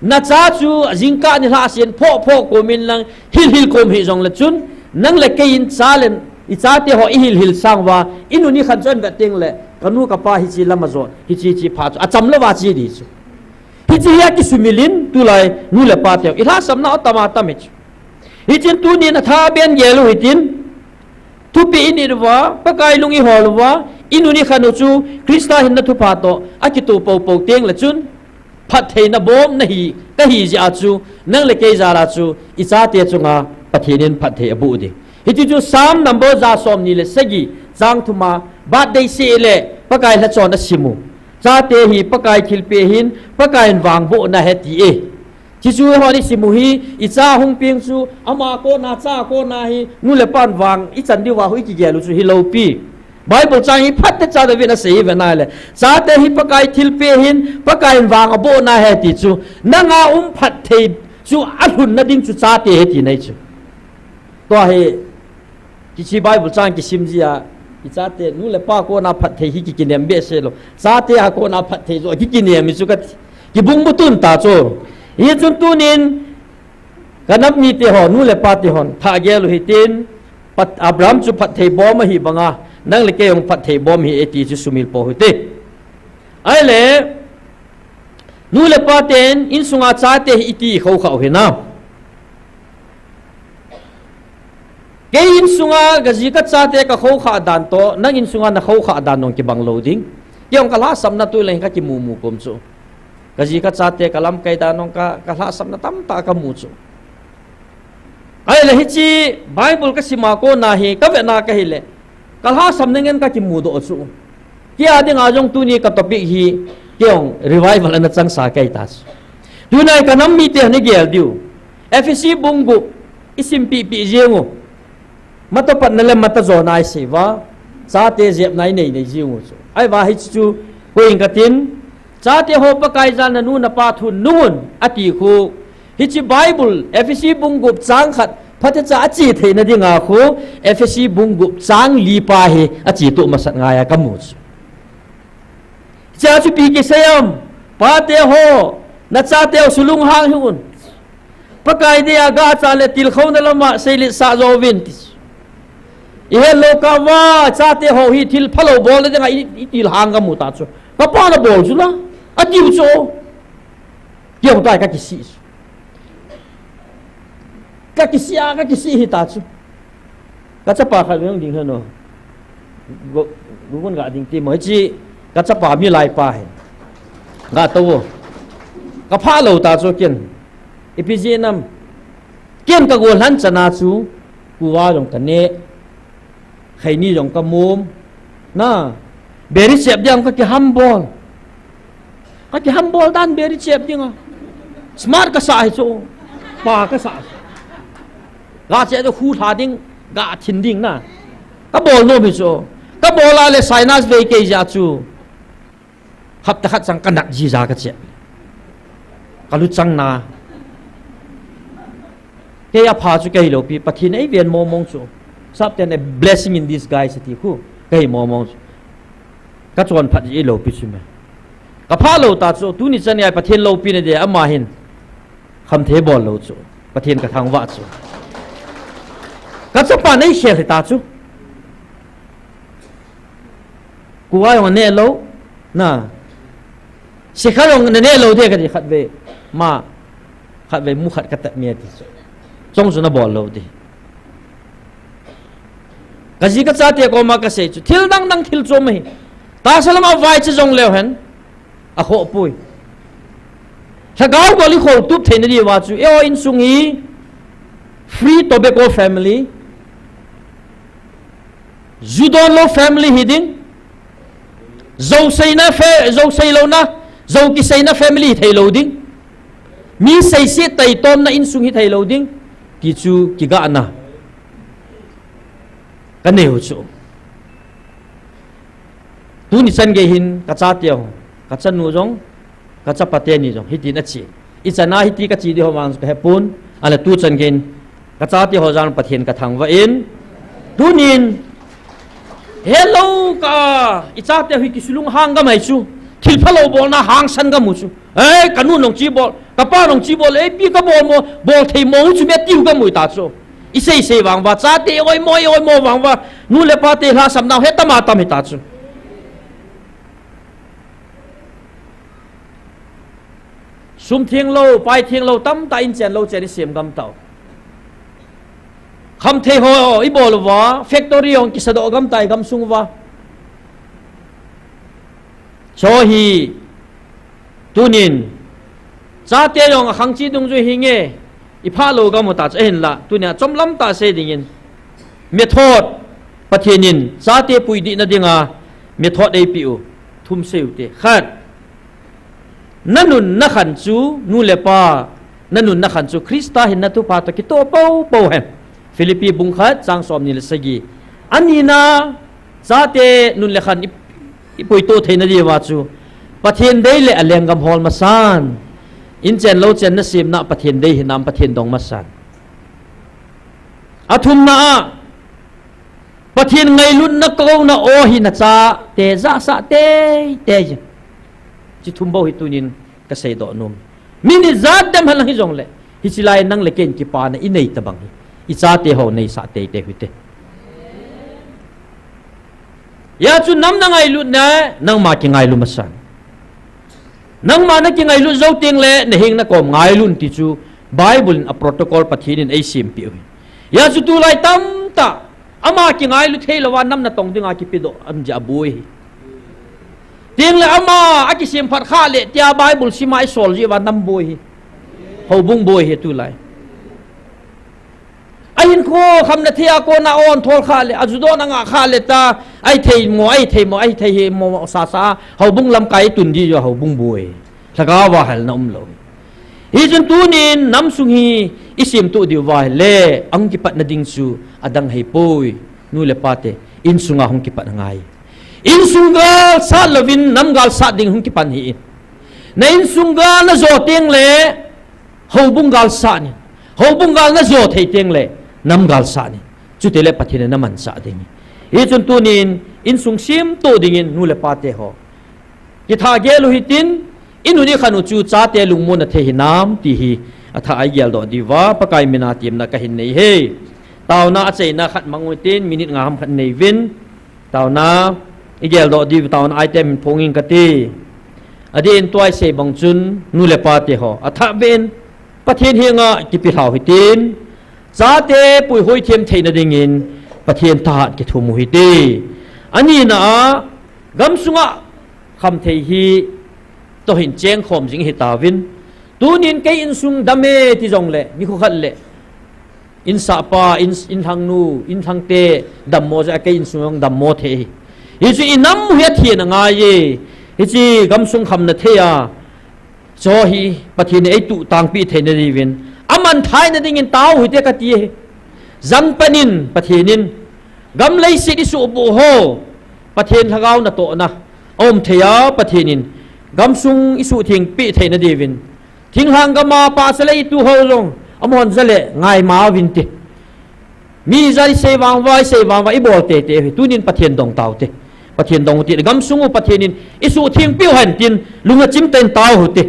nacha chu jingkah nilhah sen phoh phoh kom in lang, hil hil kom hih jongle chun, nang le kei in cha le, ichate ho ihil hil sang uva, inun ikhan chu ahin vet teng le, kanu kapa hiche lam a jot, hiche hiche pha chu acham louva che di chu. Hiche hi akisumil in, tulai nu le pa teu ilhahsamna u atam atam hi chu. Hichun tunin athaben gel u hitin, thupeh init uva, Pakai lung ihol uva, inun ikhan u chu Christa hinna thupha toh akito poupou teng le chun, phattheina bom nahi, kahi jeh a chu, nang le kei jal a chu, ichate chunga Pathen in phatthei aboh ding. Hiche chu Psalm number ja somni le sagi, chang thum a, birthday seh le Pakai lhachon asim u. Chate hi Pakai thilpeh ahin, Pakai in vangbohna ahi ati e. Hichu hon isim u hi, icha hung peng chu, ama kona, cha kona hi, nu le pan vang ichan diuva hung ikigel u chu hilou pi. Bible chang hi phatechan David in asei hi ven ahile, chate hi Pakai thilpeh ahin, Pakai in vang abohna ahi ati chu, nanga um phatthei chu alhunna ding chu chate ahi tina ahi chu. Tua hi, hiche Bible chang kisim jeh a, ichate nu le pa kona phatthei hi kikinem behseh lou. Chate a kona phatthei joh kikinem hi chu kati. Kibungbu tun ta chu. Hichun tunin, kanam mite ho, nu le pa te hon, thah gel u hitin, Pat-, Abraham chu phatthei bom ahi banga, nang le kei jong phatthei bom hi e ti chu sumil pou hite. Ahile, nu le pa ten, insunga chate hi iti khoukhah u hinam. Kei insunga kaji kachate kakhoukhah dan toh nang insunga nakhoukhah dan jong kibang lou ding. Kei jong kalhahsamna tulai kakimu mu kom chu. Kaji kachate kalamkai dan jong ka, kalhahsamna tamtah kamu chu. Ahile hiche Bible kasima kona hi kavetna kahile, kalhahsamna ngen kakimudoh chu. Kei a dinga jong tuni ka topic hi, kei jong revival ana changsa kahi ta chu. Tuni kanam mite ana gel diu. Ephesi bung gup, isim pehpeh jeng u. Matoh patna le matoh jona isei uva, chate jepna inei nei jeng u chu. Ahivang hiche chu, koi in katin, chate ho Pakai jal nanu napa thu nungun, ati khu, hiche Bible, Ephesi bung gup chang khat, phatecha ache theina dinga khu, Ephesi bung gup chang li pa hi, achetuh masat ngai a kamu chu. Hichea chu ipi kisei em, pate ho, nachate ho sulunghang hih un. Pakai dia gacha le tilkhouna lama seiletsah jouvin ti chu. Ihet lou kah uva, chate ho hi thil phalou bolna dinga i, itilhang kamu ta chu. Kapa nabol chu la, atiu chu. Kei jong tai kakisih chu. Kakisih a, kakisih hita chu. Kachapa khat veng ding hen o. Go, go gon ga ding ti mo. Hiche, kachapa milai pa hi. Ga tou o. Kaphalou ta chu ken. Ipi jeh ham. Ken kagol lhan chana chu. Kuva jong kaneh. Khaini jong kamom. Na. Beri chep ding kakihambol. Kakihambol dan beri chep dinga. Smart kasah hi chu. Pa kasah. Ga che chu khu lha ding, ga thin ding na. Kabol nom hi chu. Kabol a le sinus vei kei jeh a chu. Hapta khat chang kanat jija kache. Kalu chang na. Kei apha chu kei lou pi, Pathen eiven mong mong chu. Sapten a blessing in disguise ati khu. Kei mong mong chu. Kachonphat ji lou pi chu me. Kaphalou ta chu, tuni chan a Pathen loupina dia ama hin. Khamthei bol lou chu. Pathen kathangvah chu. Kachapa neikhel hita chu. Kuva jong aneh lou, na. Sikha jong naneh lou ding kati khatvei. Ma, khatvei mu khat katat mi ati chu. Chong chu nabol lou ding. Kaji kachate koma kasei chu. Thil dang dang thil chom ahi. Tahsa lama vaicha jong leu hen. Akhoh poi. Lhagao gol ikhol tup theina diuva chu. Eiho insung hi. Free tobacco family. Ju donlou family hiding. Jou seina fa-, jou seilouna, jou kiseina family hitheilou ding. Mi seiset taitomna insung hitheilou ding. Ti chu kigahna. Kanei u chu. Tuni chan gei hin kachate ho, kachanu jong, kachapa teni jong, hitin ache. Ichan a hiti kache ding ho vang kahepon, ahile tu chan gei in, kachate ho jal Pathen kathangvah in. Tunin, helou kah a, ichate ho hi kisulunghang gamai chu, thil phalou bolna hangsan gamu chu. Ei, kanu nong chi bol, kapa nong chi bol, ei, ipi kabol mo, bol thei mo, chu me tiu kamu ta chu. Isei sei vang uva, chate oimo, oimo vang uva, nu le pate lhahsamna hetama tam hita chu. Sum thenglou, pai thenglou, tamtah in chenlou chen isem gam tau. Khamthei ho ibol uva, factory jong kisadoh gam tai gamsung uva. Chu hi, tunin, chate jong akhang chi dungjui hinge, iphalou gam u ta chu ahinla, tunia chomlam tah sei dingin, method, Pathen in, chate puidihna dinga, method eipeh u, thum sei ute, khat, nanun nakhan chu, nu le pa, nanun nakhan chu, Christa hinna thupha toh kitoh poupou hen. Philippi bung khat, chang somni le sagi. Anina, chate nun le khan i, ipuito theina diuva chu. Pathen dei le alenggam hol masan. In chenlou chen nasemna Pathen dei hinam Pathen dong masan. Athumna a, Pathen ngailutna kouna o hi nachate jahsah teitei. Chi thum bou hi tunin kaseidoh nom. Min ijat dem henlang hijongle, hiche lai nang le kei in kipana inei tabang hi, ichate ho neisah teitei u hite. Hijeh chun nam nangailut nai, nangma kingailu masan. Nangma nakingailut jou tengle, naheng nakom ngailun ti chu, Bible in a protocol Pathen in eisempeh u ahi. Hijeh chun tulai tam ta, ama kingailu thei louva nam natong dinga kipedoh, am jeh a boi hi. Tengle ama, akisem phat kha le, tia Bible sima isol jeh uva nam boi hi. Houbung boi hi tulai. Ahinkho khamna thei a kona aon thol kha le, ajudoh na nga kha le ta, ahi thei mo, ahi thei mo, ahi thei hi mo, sasa, houbung lamkai tun di jo houbung boi. Lhagao va helna umlou. Hichun tunin namsung hi isemtoh diu va ahile, ahung kipatna ding chu adang ahipoi. Nu le pate, insunga hung kipat angai. Insung gal sat louvin, nam gal sat ding hung kipan hih in. Na insung gal najo tengle, houbung gal sat in. Houbung gal najo thei tengle, nam gal sat in. Chutile Pathen in namansah ding. Hichun tunin, insung semtoh dingin, nu le pate ho. Kitha gel u hitin, inun ikhan u chu chate lungmonna thei hinam ti hi, athah a igeldoh diuva, Pakai mina temna kahin nei e. Taona achaina khat mang u hitin, minute nga ham khat nei uvin. Taona, igeldoh diu taona item hin phong inge kati. Adeh in tua isei bang chun, nu le pate ho. Athah beh in, Pathen henga kipelhau hitin. Chate puihoi them theina dingin, Pathen thahat kithum u hite. Anina a, gamsunga khamthei hi toh hin chengkhom jing hitauvin. Tunin kei insung dam e ti jongle, nikho khat le. Insahpa, in, inlhangnu, inlhangte dammo jeh a kei insung jong dammo thei hi. Hichu inam u hi athin angai e. Hiche gamsung khamna thei a. Chu hi Pathen in eituh tangpeh theina diuvin. Aman thaina dingin tao hite kati e. Jangpan in Pathen in. Gam leiset isuhboh ho. Pathen lhagao natohna. Aum thei a Pathen in. Gamsung isuhtheng peh theina diuvin. Thinglhang gama pahsa lei tu ho jong. Amahon jale ngaima uvin te. Mi jat isei vang uva, isei vang uva, ibol teitei u hi. Tunin Pathen dong taute. Pathen dong u hite. Gamsung u Pathen in isuhtheng peh u hen tin, lung achim tah in tao u hite.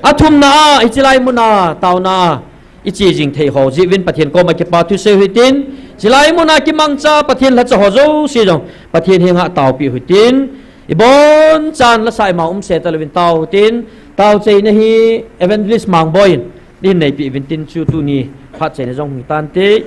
Athumna a, hiche lai muna, taona a, iche jing thei ho jeh uvin Pathen koma kipa thu sei u hitin, hiche lai muna kimangcha Pathen lhacha ho jouse jong, Pathen henga taopeh u hitin, ibonchan lasa ima umse talouvin tao u hitin, taochaina hi Evangelist Mangboi in, din neipeh uvin tin chu tuni phat chaina jong hitante.